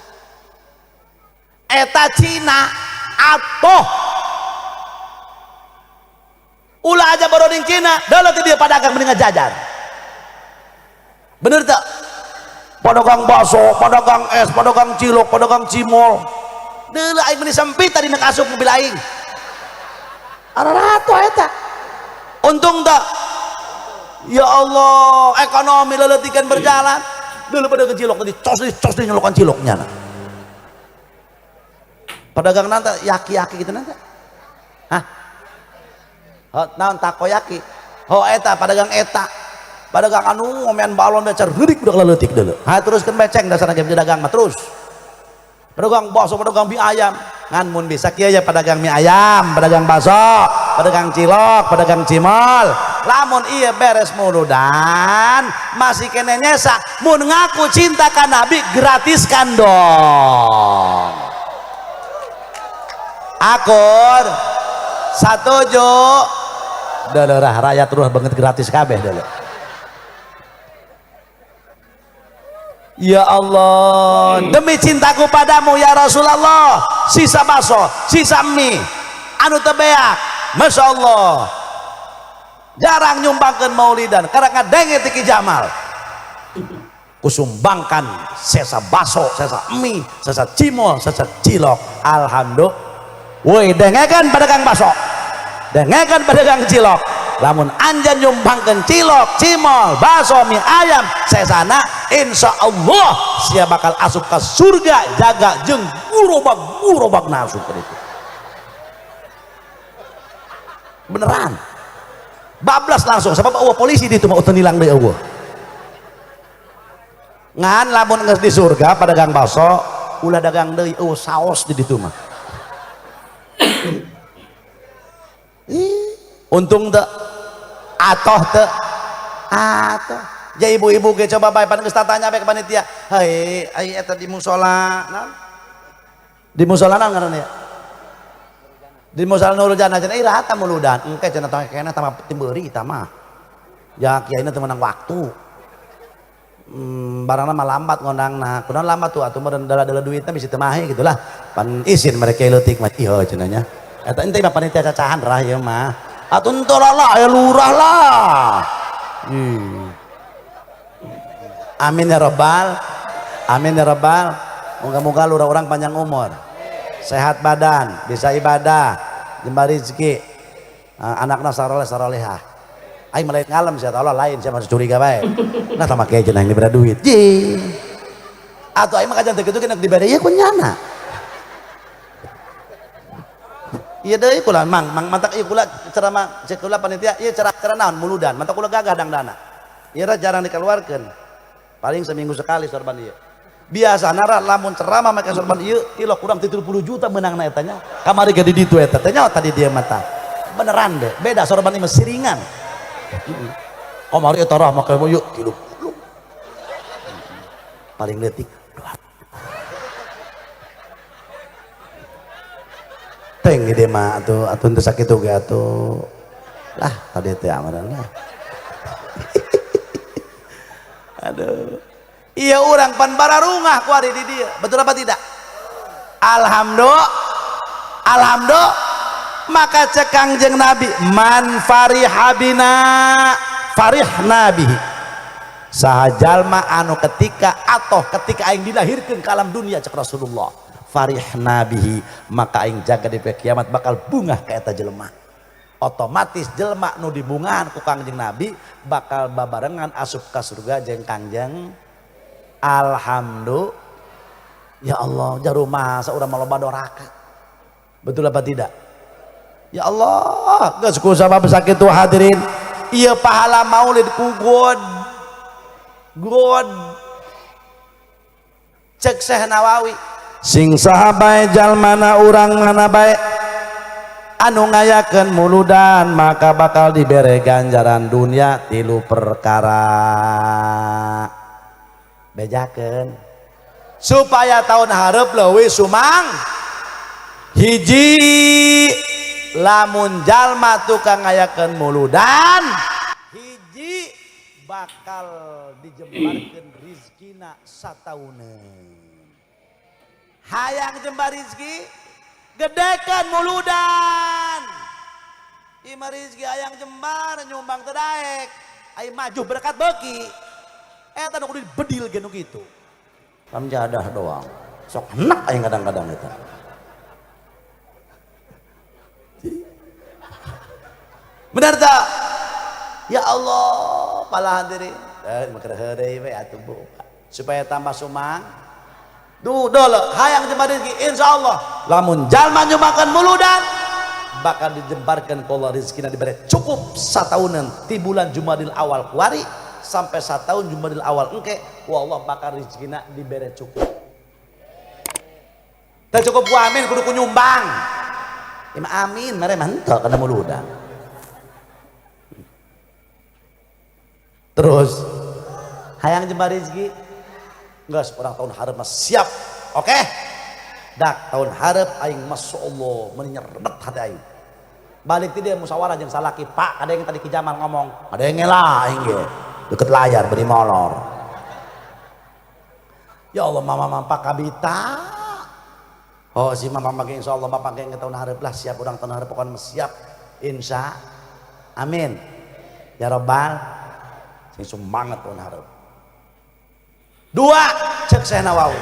Eta Cina atuh ulah aja boroding Cina, dalam dia pedagang mending ngajajar. Bener tak? Pedagang bakso, pedagang es, pedagang cilok, pedagang cimol. Deuleu aing meni sempit tadi nek asup mobil aing. Ararato eta. Untung tak? Ya Allah, ekonomi leletikan berjalan. Dulu pada cilok tadi cos di cos di nyelokan ciloknya. Nah. Pedagang nanti yaki-yaki gitu nanti. Hah? Oh, naon takoyaki? Oh eta pedagang eta. Pedagang anu ngomean balon becer reurik budak leutik dulu. Ha teruskeun beceng dasarna ge dagang mah terus. Pedagang bakso, pedagang mie ayam. Ngan mun bisa kieu ya pedagang mie ayam, pedagang bakso, pedagang cilok, pedagang cimol. Lamun ieu beres muludan, masih kene nyesa, mun ngaku cinta ka Nabi gratiskan dong. Akur. Satuju. Dalerah rakyat ruah banget gratis kabeh dulu. Ya Allah, demi cintaku padamu ya Rasulullah, sisa bakso, sisa mie, anu tebeak, Masya Allah. Jarang nyumbangkan maulidan, karena ngadenge ti Ki Jamal. Kusumbangkan sesa bakso, sesa mie, sesa cimol, sesa cilok. Alhamdulillah. Woi, dengekan pedagang bakso, dengekan pedagang cilok. Lamun anjan nyumbangkan cilok, cimol, bakso, mie ayam, sesana, insya Allah sia bakal asup ke surga jaga jeung gurobak nasup ke itu. Beneran. Bablas langsung sebab eueuh polisi di itu mah teu nilang deui eueuh. Ngan lamun geus di surga pedagang bakso ulah dagang deui eueuh saos di ditu mah. Untung teu atoh teu atoh. Ja ibu-ibu ge coba bae pan geus tatanya bae ke panitia. Hei, ai eta di musola naon? Di musola naon ngaranna ya? Di musola Nurul Jannah cenah iraha ta muludan. Engke cenah tah kena tambah timbeuri eta mah. Ya kiaina teu menang waktu. Barangna mah lambat ngondangna. Kunaon lambat tuh atuh meureun dala-dala duitna bisa teu mahe gitulah. Pan isin mereka leutik mah ieu cenah nya. Eta ente mah panitia cacahan rah ieu mah. Atuh henteu lah aya lurah lah. Amin ya robbal. Amin ya robbal. Moga-moga lurah orang panjang umur. Sehat badan, bisa ibadah, jembar rezeki. Anakna saroleh sarolehah. Aing mah lain ngalem sia Allah lain sia masih curiga bae. Nah tambah kieu cenah dibere duit. Jih. Atuh aing mah kajan teu kitu ge dibere ieu ku nyana. Ieu deui kula mang mang mantak ieu kula ceramah cek kula panitia ieu cara naon muludan mantak kula gagah dangdana. Ieu jarang dikeluarkeun. Paling seminggu sekali sorban ieu. Biasana ra lamun ceramah make sorban ieu tilok kurang 30 juta meunangna eta nya. Kamari ge di ditu eta teh nya tadi dia mata. Beneran deh, beda sorban ieu mah siringan. Kamari eta rah make yuk 30. Paling leutik 2. Teng gede mah atuh atuh teu sakitu ge atuh. Lah tadi teh amaran lah. Aduh. Iya urang pan bararungah ku ari di dieu. Betul apa tidak? Alhamdulillah. Alhamdulillah. Maka cek Kangjeng Nabi, man fariha bina farihna bihi. Saha jalma anu ketika atau ketika aing dilahirkeun ka alam dunia cek Rasulullah, farihna bihi, maka aing jaga di kiamat bakal bungah ka eta jelema. Otomatis jelema nu dibungahan ku Kangjeng Nabi bakal babarengan asup ka surga jeung Kangjeng. Alhamdulillah. Ya Allah, jarumah saurang maloba doraka. Betul apa tidak? Ya Allah, geus ku sabab sakitu hadirin. Ieu pahala maulid ku God. God. Cek Syekh Nawawi, sing saha bae jalmana urang mana bae anu ngayakeun muludan maka bakal dibere ganjaran dunia 3 perkara. Bejakeun supaya tahun hareup leuwih sumang. Hiji, lamun jalma tukang ngayakeun muludan, hiji bakal dijembarkeun rizkina satauneun. Hayang jembar rizki, gedekeun muludan. Ima rizki hayang jembar nyumbang teu daek, ai maju berkat beuki. Eta nu kudu dibedil ge nu kitu. Pamjadah doang. Sok enak aing kadang-kadang eta. Benar tak? Ya Allah, pala hadirin. Makar heureuy we atuh bu. Supaya tambah sumang. Duh, dolo, hayang jembar rezeki insyaallah. Lamun jalma nyumbangkeun muludan bakal dijembarkan ku Allah rezekina diberi cukup sataunan ti bulan Jumadil awal kuari sampai satahun Jumadil awal engke ku Allah bakal rezekina diberi cukup. Teu cukup ku amin kudu ku nyumbang. Ima amin mere mah henteu kana muludan. Terus hayang jembar rezeki geus urang tahun hareup mah siap. Oke? Dak tahun hareup aing masyaallah meuni nyerdet hati aing. Balik ti dia musyawarah jeung salaki, Pak, ada yang tadi Ki Jamal ngomong, ada yang ngelah aing ge. Deket layar beri molor. Ya Allah mama mampak kabita. Oh si mama mah insyaallah bapak ge tahun hareup lah siap urang tahun hareup pokona siap. Insya amin. Ya robbal sing semangat tahun hareup. Dua, cek Syekh Nawawi.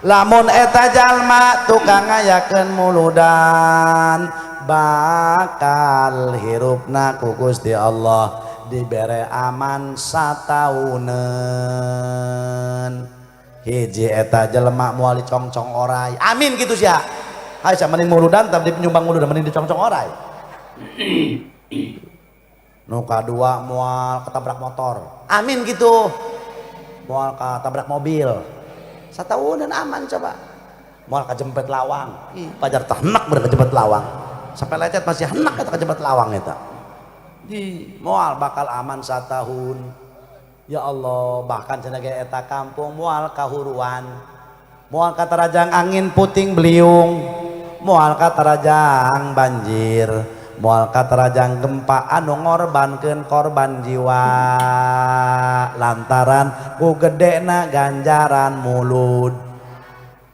Lamun eta jalma tukang ngayakeun muludan bakal hirupna ku Gusti Allah dibere aman satauneun. Hiji eta jelema moal dicongcong orai. Amin gitu sia. Hai sia mending muludan tapi nyumbang muludan mending dicongcong orai. Nu kadua moal ketabrak motor. Amin gitu. Moal ketabrak mobil. Sataunan aman coba. Moal kajempet lawang. Ih, pajar teh henek bener kajempet lawang. Sampai lecet masih henek eta kajempet lawang eta. Ih, moal bakal aman satahun. Ya Allah, bahkan cenah ge eta kampung moal kahuruan. Moal katarajang angin puting beliung, moal katarajang banjir, moal katarajang gempa anu ngorbankeun korban jiwa lantaran ku gedena ganjaran mulud.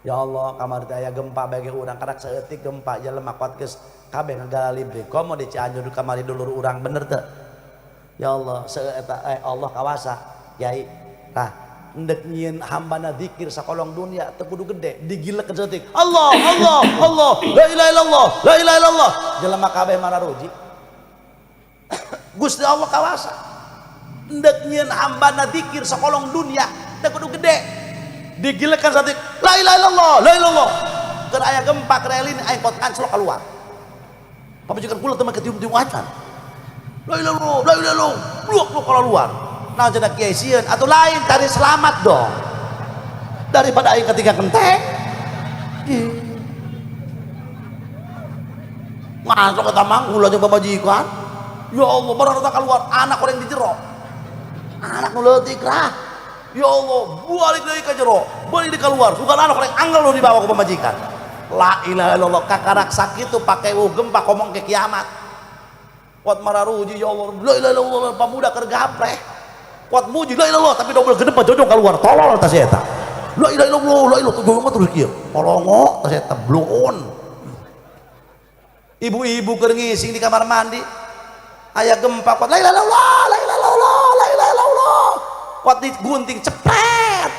Ya Allah, kamari teh aya gempa bagi urang karak saeutik gempa jelema kuat geus kabeh ngagalibri. Komo di Cianjur kamari dulur urang bener teu? Ya Allah, eta Allah kawasa kiai. Tah, endek nyieun hambana zikir sakolong dunia teu kudu gede, digilekeun saeutik. Allah, Allah, Allah, la ilaha illallah, la ilaha illallah. Jelema kabeh mararuji. Gusti Allah kawasa. Endek nyieun hambana zikir sakolong dunia teu kudu gede. Digilekeun saeutik, la ilaha illallah, la ilaha illallah. Keur aya gempa keur aya lini aing pot kanclok keluar. Pamajikan kula teh make tium-tium acan. La ilaha illallah, la ilaha illallah, luak luak kalau luar. Nah cenah kiai sieun atau lain cari selamat dong. Daripada aing ketiga kenteng. Masuk ke tamang kula jeung pamajikan. Ya Allah, baru datang keluar anak orang di jero. Anak nu leutik lah. Ya Allah, balik deui ka jero, balik deui keluar. Sugan anu rek angel nu dibawa ku pamajikan. La ilaha illallah, kakarak sakitu pake wuh gempa komong ke kiamat. Kuat mararuji ya Allah, la ilaha illallah, pamuda keur gapreh. Kuat muji la ilaha illallah tapi double gede jojong keluar, tolol tas eta. La ilaha illallah, la ilaha illallah terus kieu. Polongo tas eta bloon. Ibu-ibu keur ngising di kamar mandi, aya gempa kuat la ilaha illallah, la ilaha illallah, la ilaha illallah. Kuat digunting cepet.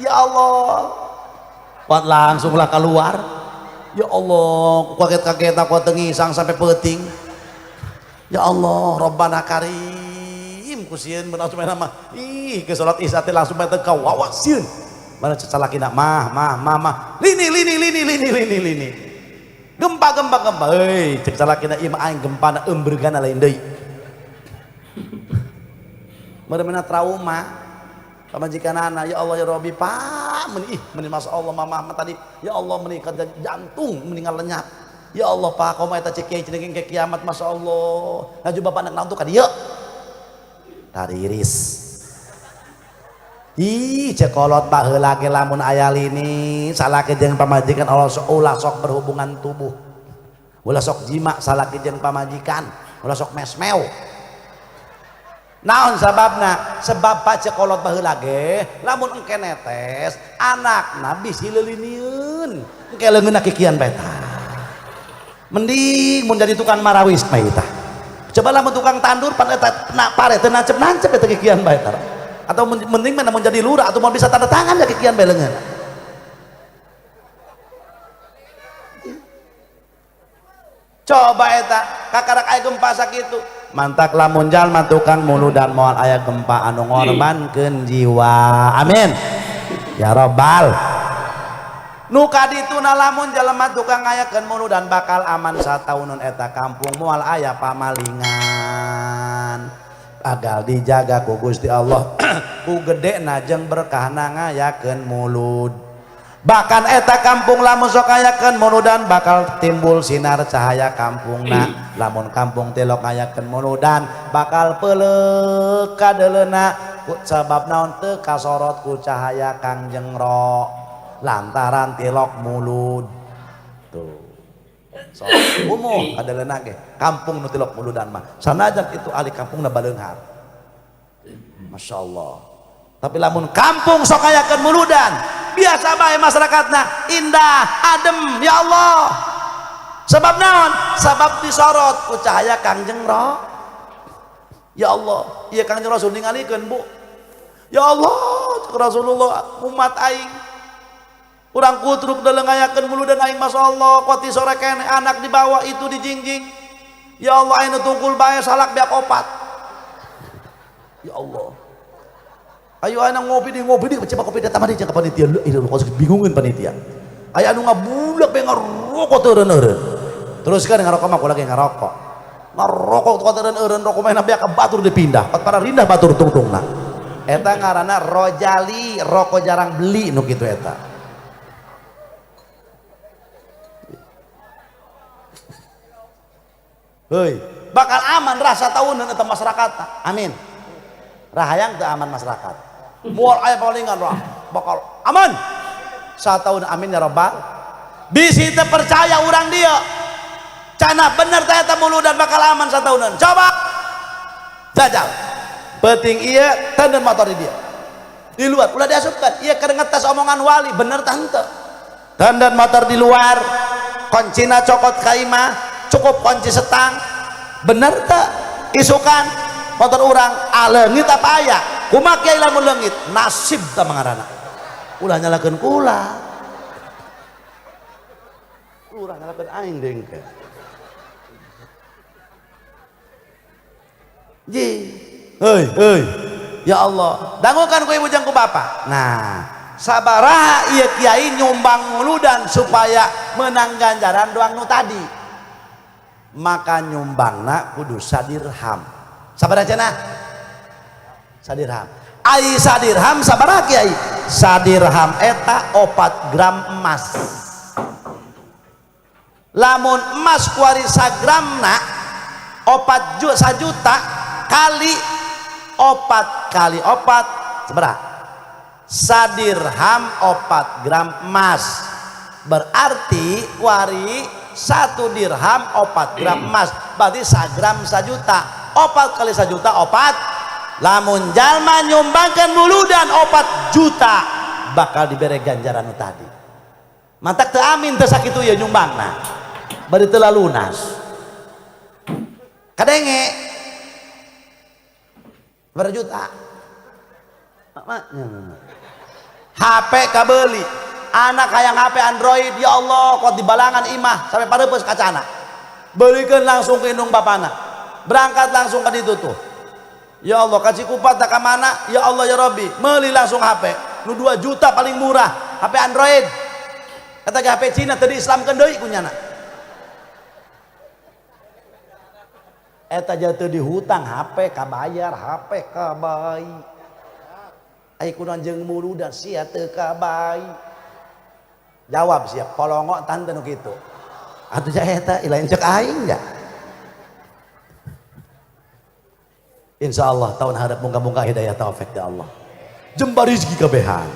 Ya Allah. Kuat langsunglah keluar. Ya Allah, kaget-kaget aku tengisang sampai peuting. Ya Allah, Rabbana Karim ku sieun beunang supaya mah. Ih, ke salat isya teh langsung bae teu kawawa sieun. Mana cacalakina mah mah mah mah. Lini lini lini lini lini lini. Gempa gempa gempa. Heuy, cek salakina ieu mah aing gempana eumbeurgana lain deui. Meureunna trauma pamajikanana, ya Allah ya Rabbi, Pak, meni ih meni masya Allah mama mah tadi, ya Allah meni jantung meninggal lenyap. Ya Allah Pak, komo eta cek kiai cenah ke kiamat masya Allah. Laju bapak anak naon tuh ka dieu? Tariris. Ih, cekolot baheula ge lamun aya lini salaki jeung pamajikan Allah ulah sok berhubungan tubuh. Ulah sok jima salaki jeung pamajikan, ulah sok mesmeu. Naon sababna? Sebab pak cekolot baheula ge lamun engke netes anakna bisi leulinieun. Engke leungeunna kikian bae tah. Mending mun jadi tukang marawis mah tah. Coba lamun tukang tandur pan eta na pare teu nancep-nancep eta kikian bae tah. Atau mending mana mau jadi lurah atau mau bisa tanda tangan ya kikian bae leungeun. Coba eta kakarak aya gempa sakitu. Mantak lamun jalma tukang muludan moal aya gempa anu ngorbankeun jiwa. Amin. Ya robbal. Nu kadituna lamun jalma tukang ngayakeun muludan bakal aman satauneun eta kampung moal aya pamalingan. Agal dijaga ku Gusti Allah ku gedena jeung berkahna ngayakeun mulud. Bahkan eta kampung lamun sok ngayakeun muludan bakal timbul sinar cahaya kampungna. Lamun kampung tilok ngayakeun muludan bakal peuleuk kadeleuna sebab naon teu kasorot ku cahaya Kangjeng Ro lantaran tilok mulud. Tuh. So, umuh kadeleuna ge kampung nu tilok muludan mah. Sanajan itu ahli kampungna baleunghar. Masya Allah. Tapi lamun kampung sok ngayakeun muludan biasa bae masyarakatna indah adem ya Allah. Sebab naon? Sebab disorot ku cahaya Kangjeng Ro. Ya Allah, ieu Kangjeng Rasul ningalikeun Bu. Ya Allah, Rasulullah umat aing urang kutruk dalam ngayakeun muludan aing masya Allah kuat sore kene anak dibawa itu dijingjing. Ya Allah aing tungkul bae salak beak opat. Ya Allah. Ayo anak ngopi di coba kopi datang mari jeung panitia. Leuh kok bingungeun panitia. Aya anu ngabulak bae ngarokok teu eureun-eureun. Terus kan ngarokok mah lagi ngarokok. Ngarokok teu eureun-eureun rokok mah beak ka batur dipindah. Pat para rindah batur tungtungna. Eta ngaranna rojali, rokok jarang beli nu kitu eta. Heuy, bakal aman rasa tahunan eta masyarakat. Amin. Rahayang teu aman masyarakat. Moal aya palingan rah, bakal aman. Satahun amin ya robbal. Bisi teu percaya urang dia. Cana bener teh eta muludan bakal aman satahunan. Coba. Jajal. Penting ieu tenden motor di dia. Di luar ulah diasupkan. Ieu keur ngetes omongan wali bener tah henteu. Tenden motor di luar, kuncina cokot ka imah, cukup kunci setang. Bener teu? Isukan motor urang aleungit apa aya? Kumaha kiai lamun leungit? Nasib tah mangarana. Ulah nyalakeun kula. Ulah nyalakeun aing dengke. Ji. Heuy, heuy. Ya Allah, dangukan ku ibu jeung ku bapak. Nah, sabaraha ieu kiai nyumbang muludan supaya menang ganjaran doang nu tadi. Maka nyumbangna kudu sadirham. Sabaraha cenah? Sadirham. Ai sadirham sabaraha kiai? Sadirham eta 4 gram emas. Lamun emas kuari sagramna 4 juta sajuta kali 4 kali 4 sabaraha? Sadirham 4 gram emas. Berarti kuari 1 dirham 4 gram emas. Berarti sagram 1 juta. 4 kali 1 juta 4. Lamun jalma nyumbangkeun muludan 4 juta bakal dibere ganjaran nu tadi. Mantak teu amin teu sakitu ieu nyumbangna. Bari teu lunas. Kadenge berapa juta? HP kabeli, anak hayang HP Android, ya Allah, kok dibalangan imah sampai pareupeuh kacana. Belikan langsung ke indung bapana, berangkat langsung ke ditu tuh. Ya Allah, ka Cikupa tak ka mana? Ya Allah ya Rabbi, meuli langsung HP. Nu 2 juta paling murah, HP Android. Kata HP Cina tadi Islamkeun deui kunyana. Eta jatuh di hutang HP kabayar, HP kabai. Ai kunaon jeung muludan sia teu kabai. Jawab sia, polongok tante nu kitu. Atuh ja eta lain cek aing ja. Insyaallah tahun harap moga-moga hidayah taufik ya Allah. Jembar rezeki kabehan.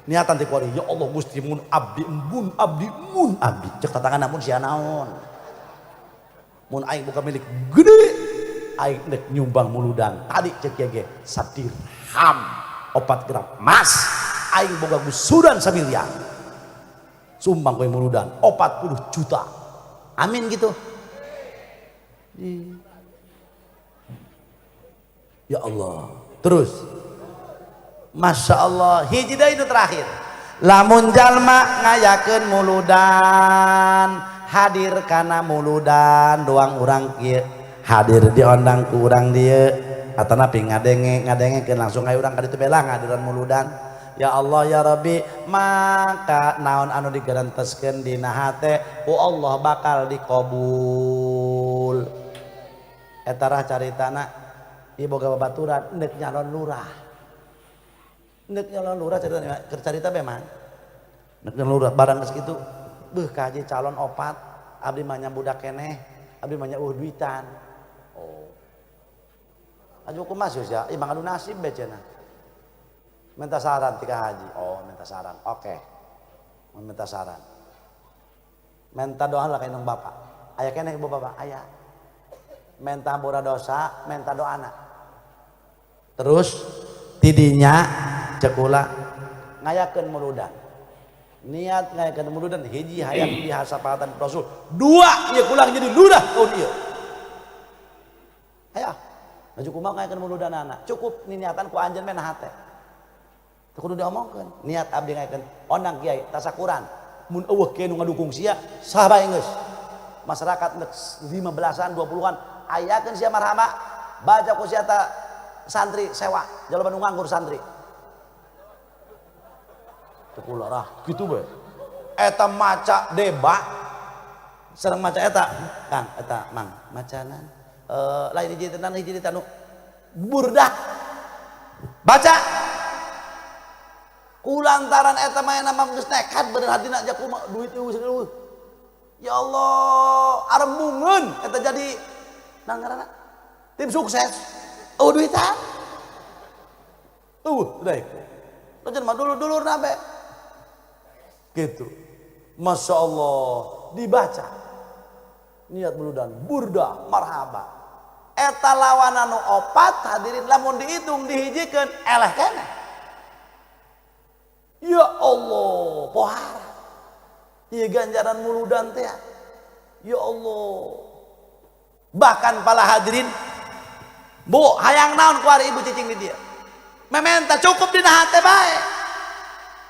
Niatan teh kuari, ya Allah Gusti mun abdi mun abdi mun abdi. Cek tatangan mun sia naon. Mun aing buka milik gede, aing nek nyumbang muludan. Tadi cek ge sadirham 4 gram emas, aing boga gusuran samiliar. Sumbang kowe muludan 40 juta. Amin gitu. Ya Allah. Terus Masya Allah, hiji deui nu terakhir. Lamun jalma ngayakeun muludan, hadir kana muludan doang urang kieu, hadir diondang ku urang dieu, atanapi ngadenge ngadengekeun langsung aya urang ka ditu bela ngadiran muludan. Ya Allah ya Rabbi, maka naon anu digerenteskeun dina hate ku Allah bakal dikabul. Eta rah caritana ieu boga babaturan neuk nyalon lurah. Neuk nyalon lurah carita keur carita memang. Neuk nyalon lurah barang geus kitu, beuh kaji calon 4, abdi mah nya budak keneh, abdi mah nya eueuh duitan. Oh. Aju kumaha sia? Ieu mah ngadu nasib be cenah. Minta saran tika haji. Oh, minta saran. Oke. Minta saran. Minta doa lah ka indung bapak. Aya keneh ibu bapak? Aya. Minta hampura dosa, minta doana. Terus tidinya cekula ngayakeun muludan. Niat ngayakeun muludan hiji hayang dihasapatan Rasul. 2 ieu kulang jadi lurah tahun ieu. Aya. Maju kumaha ngayakeun muludanana? Cukup niatan ku anjeun mah hate. Teu kudu diomongkeun. Niat abdi ngayakeun ondang kiai tasakuran. Mun eueuh kiai nu ngadukung sia, saha bae geus. Masyarakat nek 15-an, 20-an ayakeun sia marhaba, baca ku sia ta santri sewa, jalma nu nganggur santri. Teu kula rah, kitu bae. Eta maca deba, sareng maca eta, Kang, eta Mang, macanan. Lain hiji tenan hiji tanu burdah. Baca. Kulantaran eta mah nama geus nekat bener hatina ja kumaha duit eueuh eueuh. Ya Allah, arembungeun eta jadi naon ngaranna? Tim sukses. Eueuh duitan. Eueuh daek. Lajan mah dulur-dulur nabe. Gitu. Masya Allah, dibaca. Niat muludan, burdah, marhaba. Eta lawan anu 4 hadirin lamun dihitung dihijikeun eleh keneh. Ya Allah, pohara. Ieu ganjaran muludan teh. Ya Allah. Bahkan pala hadirin, Bu, hayang naon ku ari ibu cicing di dieu? Mementa cukup dina hate bae.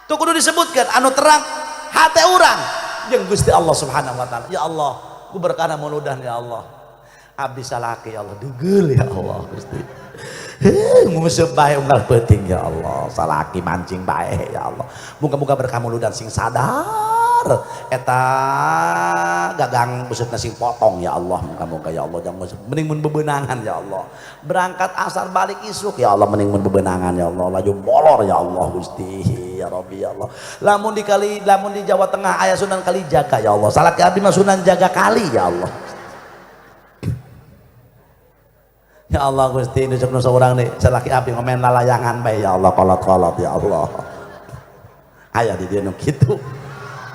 Tuh kudu disebutkan anu terang hate urang jeung Gusti Allah Subhanahu wa taala. Ya Allah, ku berkana muludan ya Allah. Abdi salaki ya Allah, deugeul ya Allah Gusti. Heuh, nguseup bae unggal peuting ya Allah, salaki mancing bae ya Allah. Muga-muga berkah muludan sing sadar eta gagang busutna sing potong ya Allah, muga-muga ya Allah jangan nguseup. Mending mun bebenangan ya Allah. Berangkat asar balik isuk ya Allah, mending mun bebenangan ya Allah, laju molor ya Allah Gusti ya Rabbi ya Allah. Lamun di kali, lamun di Jawa Tengah aya Sunan Kalijaga ya Allah. Salaki abdi mah Sunan Jaga Kali ya Allah. Ya Allah Gusti nu cek nu saurang nih salaki abdi ngomen lalayangan bae ya Allah kolot-kolot ya Allah. Aya di dieu nu kitu.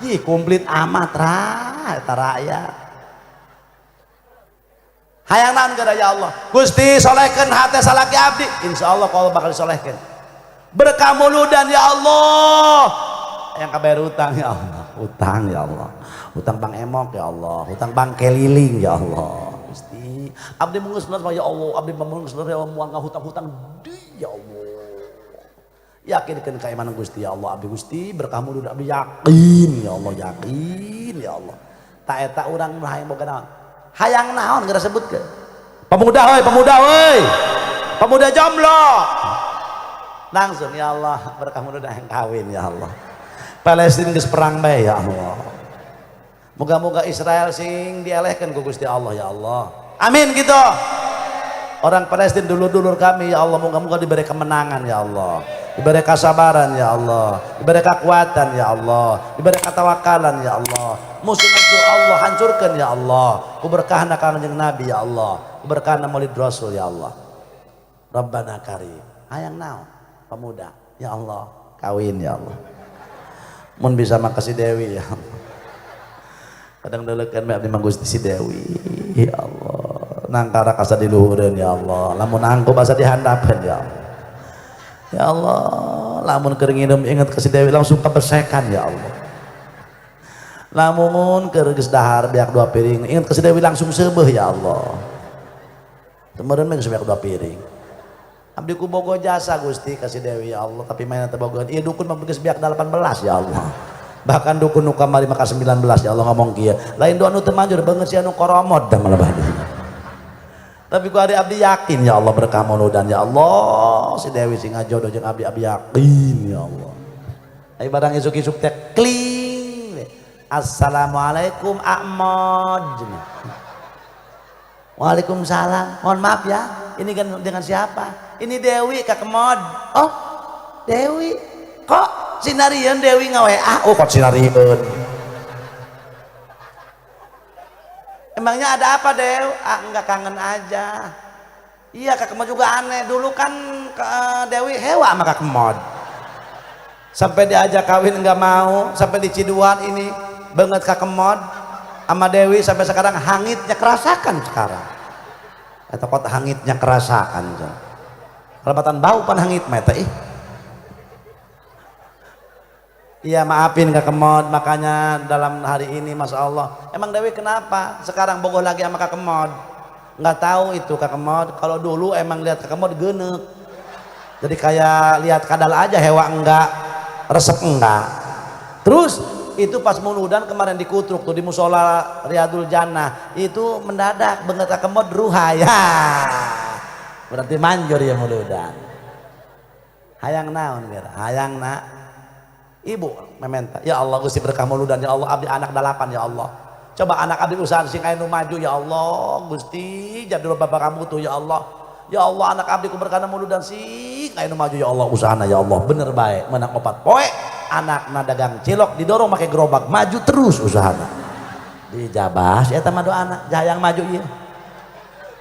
Ih komplit amat ra eta rakyat. Hayang naon geura ya Allah. Gusti solehkeun hate salaki abdi. Insyaallah kalau bakal disolehkeun. Berkah muludan ya Allah. Yang kabayar utang ya Allah, utang ya Allah. Utang Bang Emok ya Allah, utang Bang Keliling ya Allah. Gusti, abdi mun geus ya Allah, abdi mun geus ya Allah moal ngahutang-hutang deui ya Allah. Yakinkeun keimanan Gusti ya Allah, abdi Gusti berkah muludan abdi yakin ya Allah, yakin ya Allah. Ta eta urang hayang boga naon? Hayang naon geura sebutkeun. Pemuda heuy, pemuda heuy. Pemuda jomblo. Langsung ya Allah, berkah muludan hayang kawin ya Allah. Palestina geus perang bae ya Allah. Moga-moga Israel sing dielehkeun ku Gusti Allah ya Allah. Amin gitu. Orang Palestina dulur-dulur kami ya Allah, moga-moga diberi kemenangan ya Allah. Diberi kesabaran ya Allah, diberi kekuatan ya Allah, diberi ketawakalan ya Allah. Musuh-musuh Allah hancurkan ya Allah. Ku berkahna Kangjeng Nabi ya Allah, ku berkahna Maulid Rasul ya Allah. Rabbana karim. Hayang naon pemuda ya Allah, kawin ya Allah. Mun bisa mah si Dewi ya Allah. Kadang deulekeun bae abdi mah Gusti si Dewi ya Allah. Nangkarak asa diluhureun ya Allah, lamun angkup asa dihandapeun ya Allah. Ya Allah, lamun keur nginum inget ke si Dewi langsung kebesekan ya Allah. Lamun keur geus dahar beak 2 piring inget ke si Dewi langsung seubeuh ya Allah. Kemarin mah geus beak 2 piring. Abdi ku bogo jasa Gusti ka si Dewi ya Allah, tapi mainan teh bogoan. Ieu dukun mah geus beak 18 ya Allah. Bahkan dukun nu kamari maka 19 ya Allah ngomong kieu. Lain doa nu teu manjur beungeut sia nu koromod da malah badi. Tapi ku ari abdi yakin ya Allah berkah muludan ya Allah, si Dewi sing ngajodoh jeung abdi, abdi yakin ya Allah. Ai barang isuk-isuk teh kling. Assalamualaikum Ahmad. Waalaikumsalam. Mohon maaf ya, ini kan dengan siapa? Ini Dewi Kak Kemod. Oh, Dewi. Kok sinarieun Dewi nga-WA? Oh, kok sinarieun. Emangnya ada apa, Dew? Ah, enggak, kangen aja. Iya, Kak Kemod juga aneh. Dulu kan Dewi hewa sama Kak Kemod. Sampai diajak kawin enggak mau, sampai di Ciduan ini banget Kak Kemod sama Dewi sampai sekarang hangitnya kerasakan sekarang. Eta kota hangitnya kerasakan. Kelebatan bau pan hangit mah eta ih. Iya maafin Kak Kemod, makanya dalam hari ini Masya Allah. Emang Dewi kenapa sekarang bogoh lagi sama Kak Kemod? Nggak tahu itu Kak Kemod. Kalau dulu emang lihat Kak Kemod genek. Jadi kayak lihat kadal aja, hewa enggak, resep enggak. Terus itu pas muludan kemarin dikutruk tuh di musola Riyadul Jannah, itu mendadak banget Kak Kemod ruha ya. Berarti manjur ya muludan. Hayang naon geura? Hayang na ibu mementa, ya Allah Gusti berkah muludan ya Allah, abdi anak 8 ya Allah. Coba anak abdi usaha sing aya nu maju ya Allah Gusti, jadi bapak kamu tuh ya Allah. Ya Allah anak abdi ku berkah muludan sing aya nu maju ya Allah usahana ya Allah. Bener bae menang 4 poe anakna dagang cilok didorong make gerobak maju terus usahana. Dijabah eta mah doana jayang maju ieu.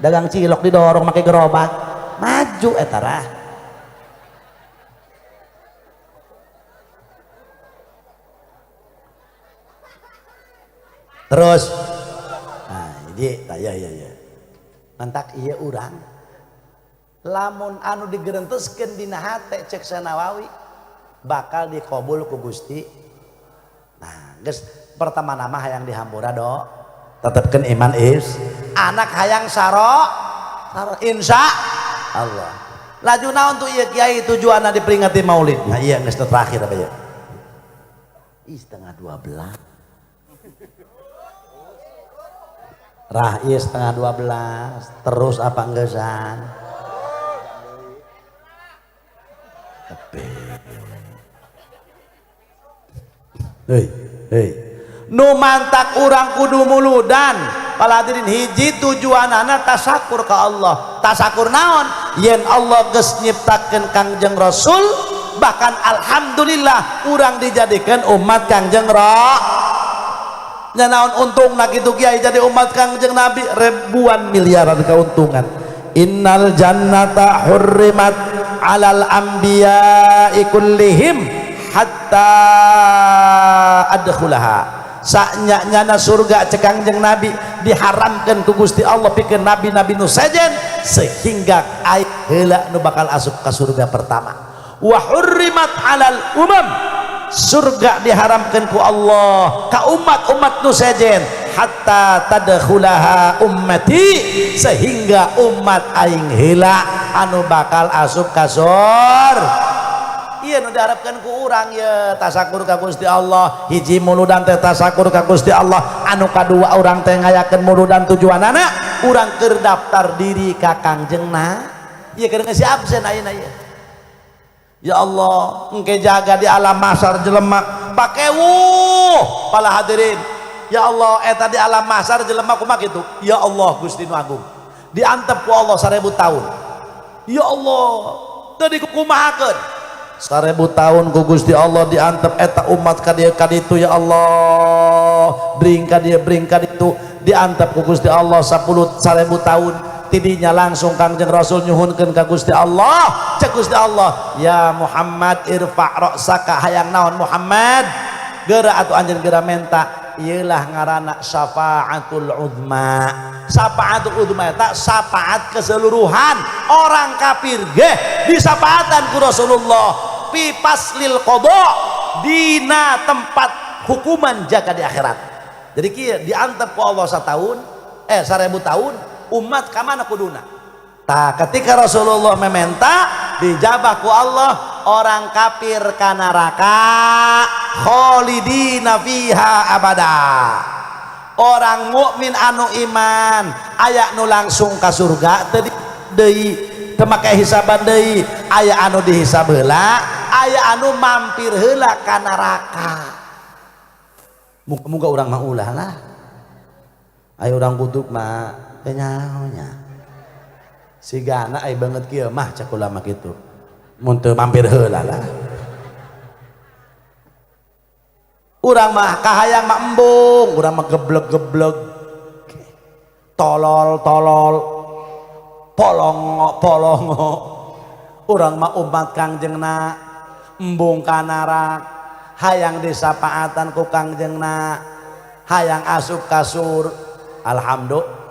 Dagang cilok didorong make gerobak maju eta rah. Terus nah jadi ya ya ya mantak ieu urang lamun anu digerenteskeun dina hate cek Sanawawi bakal dikabul ku Gusti. Nah geus pertama nama hayang dihampura do tetepkeun iman is anak hayang saro saro insya Allah. Laju naon tuh ieu kiai tujuanna diperingati maulid. Nah iya geus terakhir apa ya? Ih 11:30. Rah iya 11:30 terus apa enggesan? Hei, hei. Nu mantak urang kudu muludan. Paladirin hiji tujuanana tasakur ka Allah. Tasakur naon? Yen Allah geus nyiptakeun Kangjeng Rasul, bahkan alhamdulillah urang dijadikan umat Kangjeng Rasul. Nya naon untungna kitu kiai jadi umat Kangjeng Nabi ribuan miliaran keuntungan. Innal jannata hurrimat alal anbiya'i kullihim hatta adkhulaha. Saknya-nyana surga cek Kangjeng Nabi diharamkan ku Gusti Allah pikeun nabi-nabi nu sejen sehingga aing heula nu bakal asup ka surga pertama. Wa hurrimat alal umam, surga diharamkan ku Allah ka umat-umat nu sejen hatta tadkhulaha ummati, sehingga umat aing heula anu bakal asup ka surga. Iya nu diharapkan ku urang ye tasakur ka Gusti Allah. Hiji muludan teh tasakur ka Gusti Allah, anu kadua urang teh ngayakeun muludan tujuanana urang keur daftar diri ka Kangjengna. Ieu keur ngeusi absen ayeuna ieu. Ya Allah, engke jaga di alam mahsyar jelema pakewuh pala hadirin. Ya Allah, eta di alam mahsyar jelema kumaha kitu? Ya Allah Gusti nu Agung. Diantep ku Allah 1000 tahun. Ya Allah, teu dikukumahakeun. 1000 tahun ku Gusti Allah diantep eta umat ka dieu ka ditu ya Allah, bring ka dieu bring ka ditu, diantep ku Gusti Allah 10.000 tahun. Tidinya langsung Kangjeng Rasul nyuhunkeun ka Gusti Allah. Cek Gusti Allah, ya Muhammad irfa' ra'saka, hayang naon Muhammad? Geura atuh anjeun geura menta. Ieulah ngaranna syafaatul uzma. Syafaatul uzma eta syafaat keseluruhan orang kafir ge disafaatan ku Rasulullah fi faslil qada, dina tempat hukuman jaga di akhirat. Jadi kieu diantep ku Allah satahun 1000 tahun umat ka mana kuduna. Tah ketika Rasulullah meminta dijabah ku Allah orang kafir ka neraka khalidina fiha abada. Orang mukmin anu iman aya nu langsung ka surga teu deui, teu make hisaban deui, aya anu dihisab heula, aya anu mampir heula ka neraka. Muga-muga urang mah ulah lah. Aya urang kutuk mah teu nyaho nya. Sigana aya banget kieu mah cek ulama kitu. Mun teu mampir heula lah. Urang mah kahayang mah embung, urang mah geblek-geblek. Tolol-tolol, polongo-polongo. Urang mah umat Kangjengna embung ka narak, hayang disapaatan ku Kangjengna, hayang asup kasur. Alhamdulillah.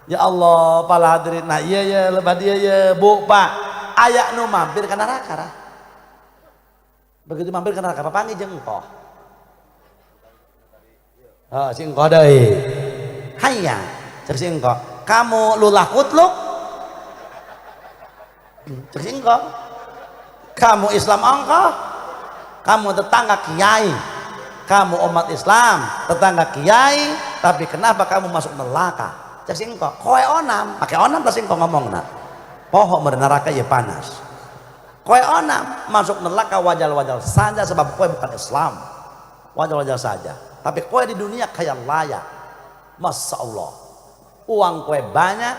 Ya Allah, para hadirin. Nah iya ya, lebah dia ya, Bu, Pak. Aya nu mampir ka neraka rah. Begitu mampir ka neraka papanggih jeung engkoh. Oh, si engkoh deui. Hayang, cek si engkoh. Kamu lulah kutluk? Cek si engkoh. Kamu Islam engkoh? Kamu tetangga kiai. Kamu umat Islam, tetangga kiai, tapi kenapa kamu masuk neraka? Cek si engkoh, koe onam, pakai onam tas engkoh ngomongna. Poho meureun neraka ya panas. Koe onam masuk neraka wajal-wajal saja sebab koe bukan Islam. Wajal-wajal saja. Tapi koe di dunia kaya layak. Masya Allah. Uang koe banyak.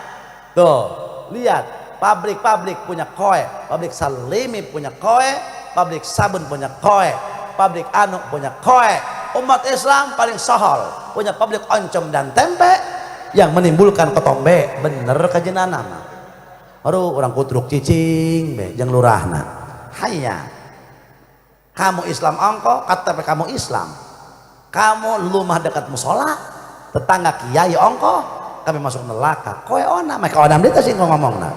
Tuh, lihat pabrik-pabrik punya koe, pabrik salimi punya koe, pabrik sabun punya koe, pabrik anu punya koe. Umat Islam paling sohol punya pabrik oncom dan tempe yang menimbulkan ketombe. Bener kajenana mah. Aduh, orang kutruk cicing be jeung lurahna. Hayya. Kamu Islam ongko, KTP kamu Islam. Kamu lumah dekat musola, tetangga kiai ongko, kami masuk neraka. Koe ona, mereka onam dia sih ngomongna.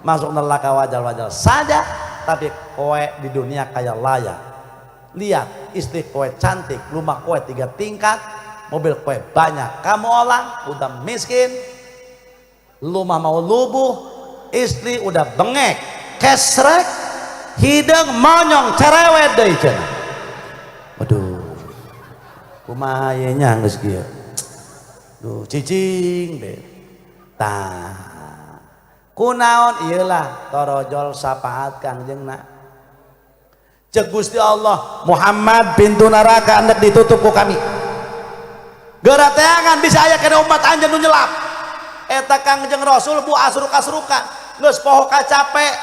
Masuk neraka wajal-wajal saja, tapi koe di dunia kaya layak. Lihat istri koe cantik, rumah koe 3 tingkat, mobil koe banyak. Kamu orang udah miskin, rumah mau lubuh, istri udah bengek, kesrek, hidung monyong cerewet deui cenah. Waduh. Kumaha ye nya geus kieu. Duh cicing deh. Tah. Kunaon ieulah torojol syafaat Kangjengna. Cek Gusti Allah, Muhammad pintu neraka hendak ditutup ku kami. Geura teangan bisa aya kana umat anjeun nu nyelap. Eta Kangjeng Rasul bu asruk-asrukan, geus poho ka capek,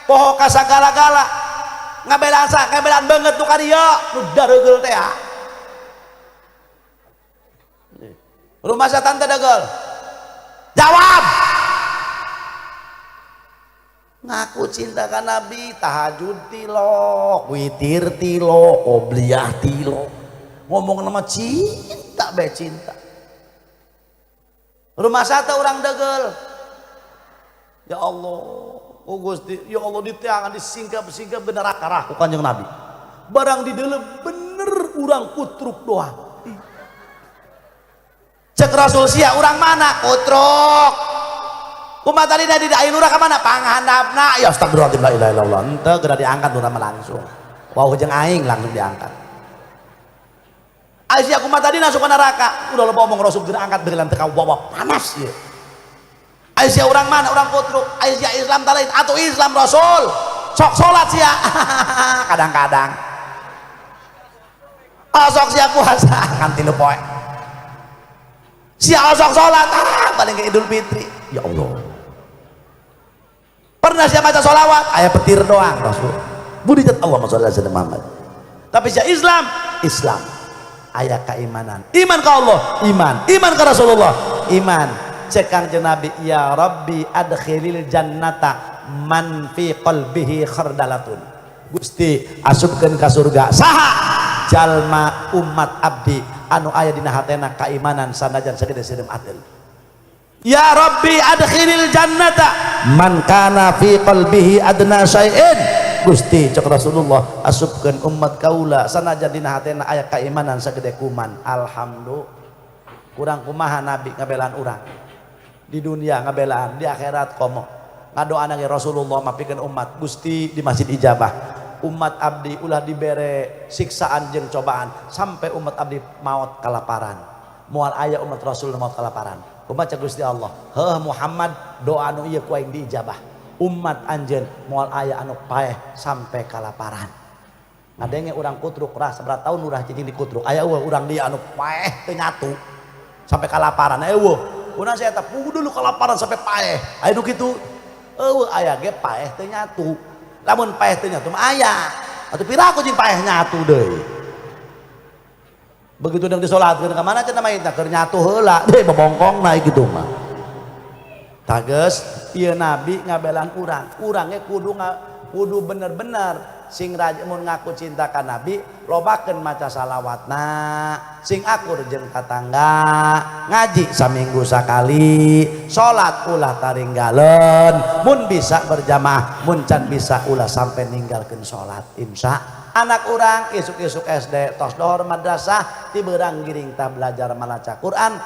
poho ka sagala-gala. Ngabelaan sa, ngabelaan banget nu ka dieu, nu daregeul teh. Rumah setan teh degel. Jawab. Ngaku cinta ka Nabi, tahajud tilok, witir tilok, qobliyah tilok, ngomong nama cinta be cinta. Rumah satu orang degel, ya Allah, oh Gusti, ya Allah, diteangan disingkap-singkap bener akarah ku Kanjeng Nabi. Barang di dalam bener urang Kutruk doang. Cek Rasul, sia urang mana? Kutruk. Kumaha tadi di dain urang ka mana? Panghandapna. Ya astagfirullahaladzim, la ilaha illallah. Henteu geura diangkat urang mah langsung. Wau jeung aing langsung diangkat. Aisyah, kumaha tadi masuk ke neraka? Udah lo omong Rasul geura angkat begelan teu wawa panas ieu. Aisyah urang mana? Urang Kutruk. Aisyah Islam talain atau Islam Rasul? Sok salat sia. Kadang-kadang. Oh, sok sia puasa kan 3 poe. Sia sok salat, ah, paling ke Idul Fitri. Ya Allah. Pernah sia baca sholawat? Aya petir doang Rasul. Budi Allah sholli ala Muhammad. Tapi sia Islam, Islam. Aya keimanan. Iman ke Allah, iman. Iman ke Rasulullah, iman. Cek Kangjeng Nabi, ya Rabbi adkhilil jannata man fi qalbihi khardalatun. Gusti, asupkeun ka surga saha jalma umat abdi anu aya dina hatena keimanan sanajan sagede sireum ateul. Ya Rabbi adkhilil jannata man kana fi qalbihi adna syai'in. Gusti, cek Rasulullah, asupkeun umat kaula sanajan dina hatena aya keimanan sagede kuman. Alhamdulillah. Kurang kumaha Nabi ngabelaan urang di dunia, ngabelaan di akhirat, komo ngadoana ge Rasulullah mapikeun umat. Gusti, di masjid ijabah umat abdi ulah dibere siksaan jeung cobaan sampai umat abdi maut kalaparan. Moal aya umat Rasul maut kalaparan. Kumaha cek Gusti Allah? Heuh Muhammad, doa anu ieu ku aing diijabah. Umat anjeun moal aya anu paeh sampai kalaparan. Ngadenge urang Kutruk rah sabaraha tahun urang cicing di Kutruk, aya eueuh urang dia anu paeh teu nyatu sampai kalaparan? Eueuh. Urang saya eta dulu kalaparan sampai paeh, aya nu kitu? Eueuh. Aya ge paeh teu nyatu. Lamun paeh teu nyatu mah aya atuh, piraku jeung paeh nyatu deui. Begitu dang disolatkeun ka mana cenah mayitna? Keur nyatu heula deh bobongkong naik gitu mah. Tages ieu Nabi ngabelaan urang. Urangnya kudu kudu bener-bener sing rajin. Mun ngaku cinta ka Nabi, lobakeun maca salawatna, sing akur jeung tatangga, ngaji saminggu sakali, salat ulah taringgaleun, mun bisa berjamaah, mun can bisa ulah sampai ninggalkeun salat. Insya anak urang isuk-isuk SD tos dohor madrasah, tiberang giring tah belajar maca Quran,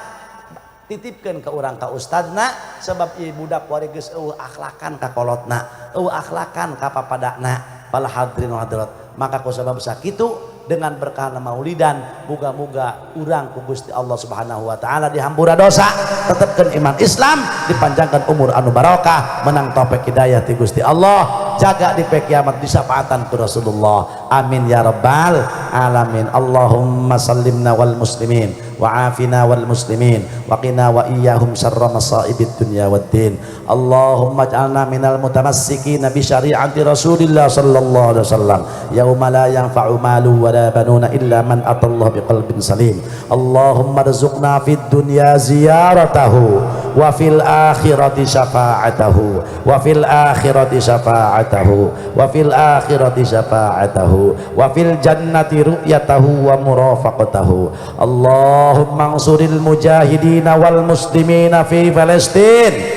titipkeun ke urang ka ustadna, sebab ieu budak kuari geus eueuh akhlakan ka kolotna, eueuh akhlakan ka papadana. Para hadirin wal hadirat, maka ku sabab sakitu, dengan berkah maulidan, muga-muga urang ku Gusti Allah Subhanahu wa taala dihampura dosa, tetepkeun iman Islam, dipanjangkan umur anu barokah, menang taufik hidayah ti Gusti Allah, jaga di pe kiamat disafaatan ku Rasulullah. Amin ya rabbal alamin. Allahumma sallimna wal muslimin wa afina wal muslimin wa qina wa iyyahum syarra masaibid dunya waddin. Allahumma ij'alna minal mutamassikina bi syari'ati Rasulillah sallallahu alaihi wasallam yauma la yanfa'u malu wa la banuna illa man atallah biqalbin salim. Allahumma rzuqna fid dunya ziyaratahu wa fil akhirati syafa'atahu wa fil akhirati syafa'atahu wa fil akhirati syafa'atahu wa fil jannati ru'yatahu wa murafaqatahu. Allahumma ansuril mujahidina wal muslimina fi Palestin.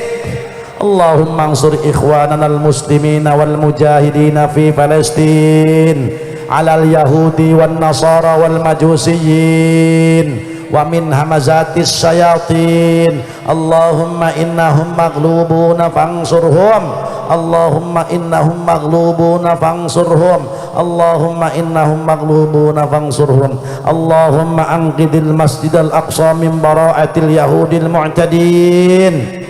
Allahumma ansur ikhwanana al muslimina wal mujahidina fi Palestin alal yahudi wan nasara wal majusiyin wa min hamazatis syayatin. Allahumma innahum maghlubuna fansurhum. Allahumma innahum maghlubuna fansurhum. Allahumma innahum maghlubuna fansurhum. Allahumma anqidil masjidal aqsa min bara'atil yahudil mu'tadin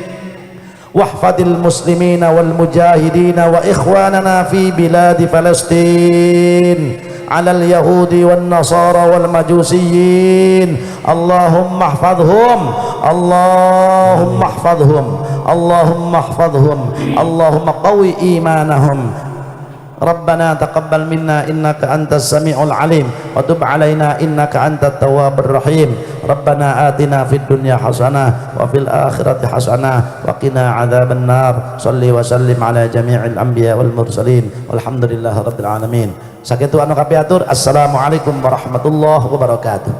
wahfadil muslimina wal mujahidina wa ikhwanana fi biladi Palestin alal yahudi wan nasara wal majusiyin. Allahumma ihfadhum, Allahumma ihfadhum, Allahumma ihfadhum, Allahumma qawi imanahum. Rabbana taqabbal minna innaka antas samiul alim wa tub alaina innaka antat tawwabur rahim. Rabbana atina fid dunya hasanah wa fil akhirati hasanah wa qina adzaban nar. Salli wa sallim ala jami'il anbiya wal mursalin walhamdulillahi rabbil alamin. Sakitu anu kapiatur. Assalamualaikum warahmatullahi wabarakatuh.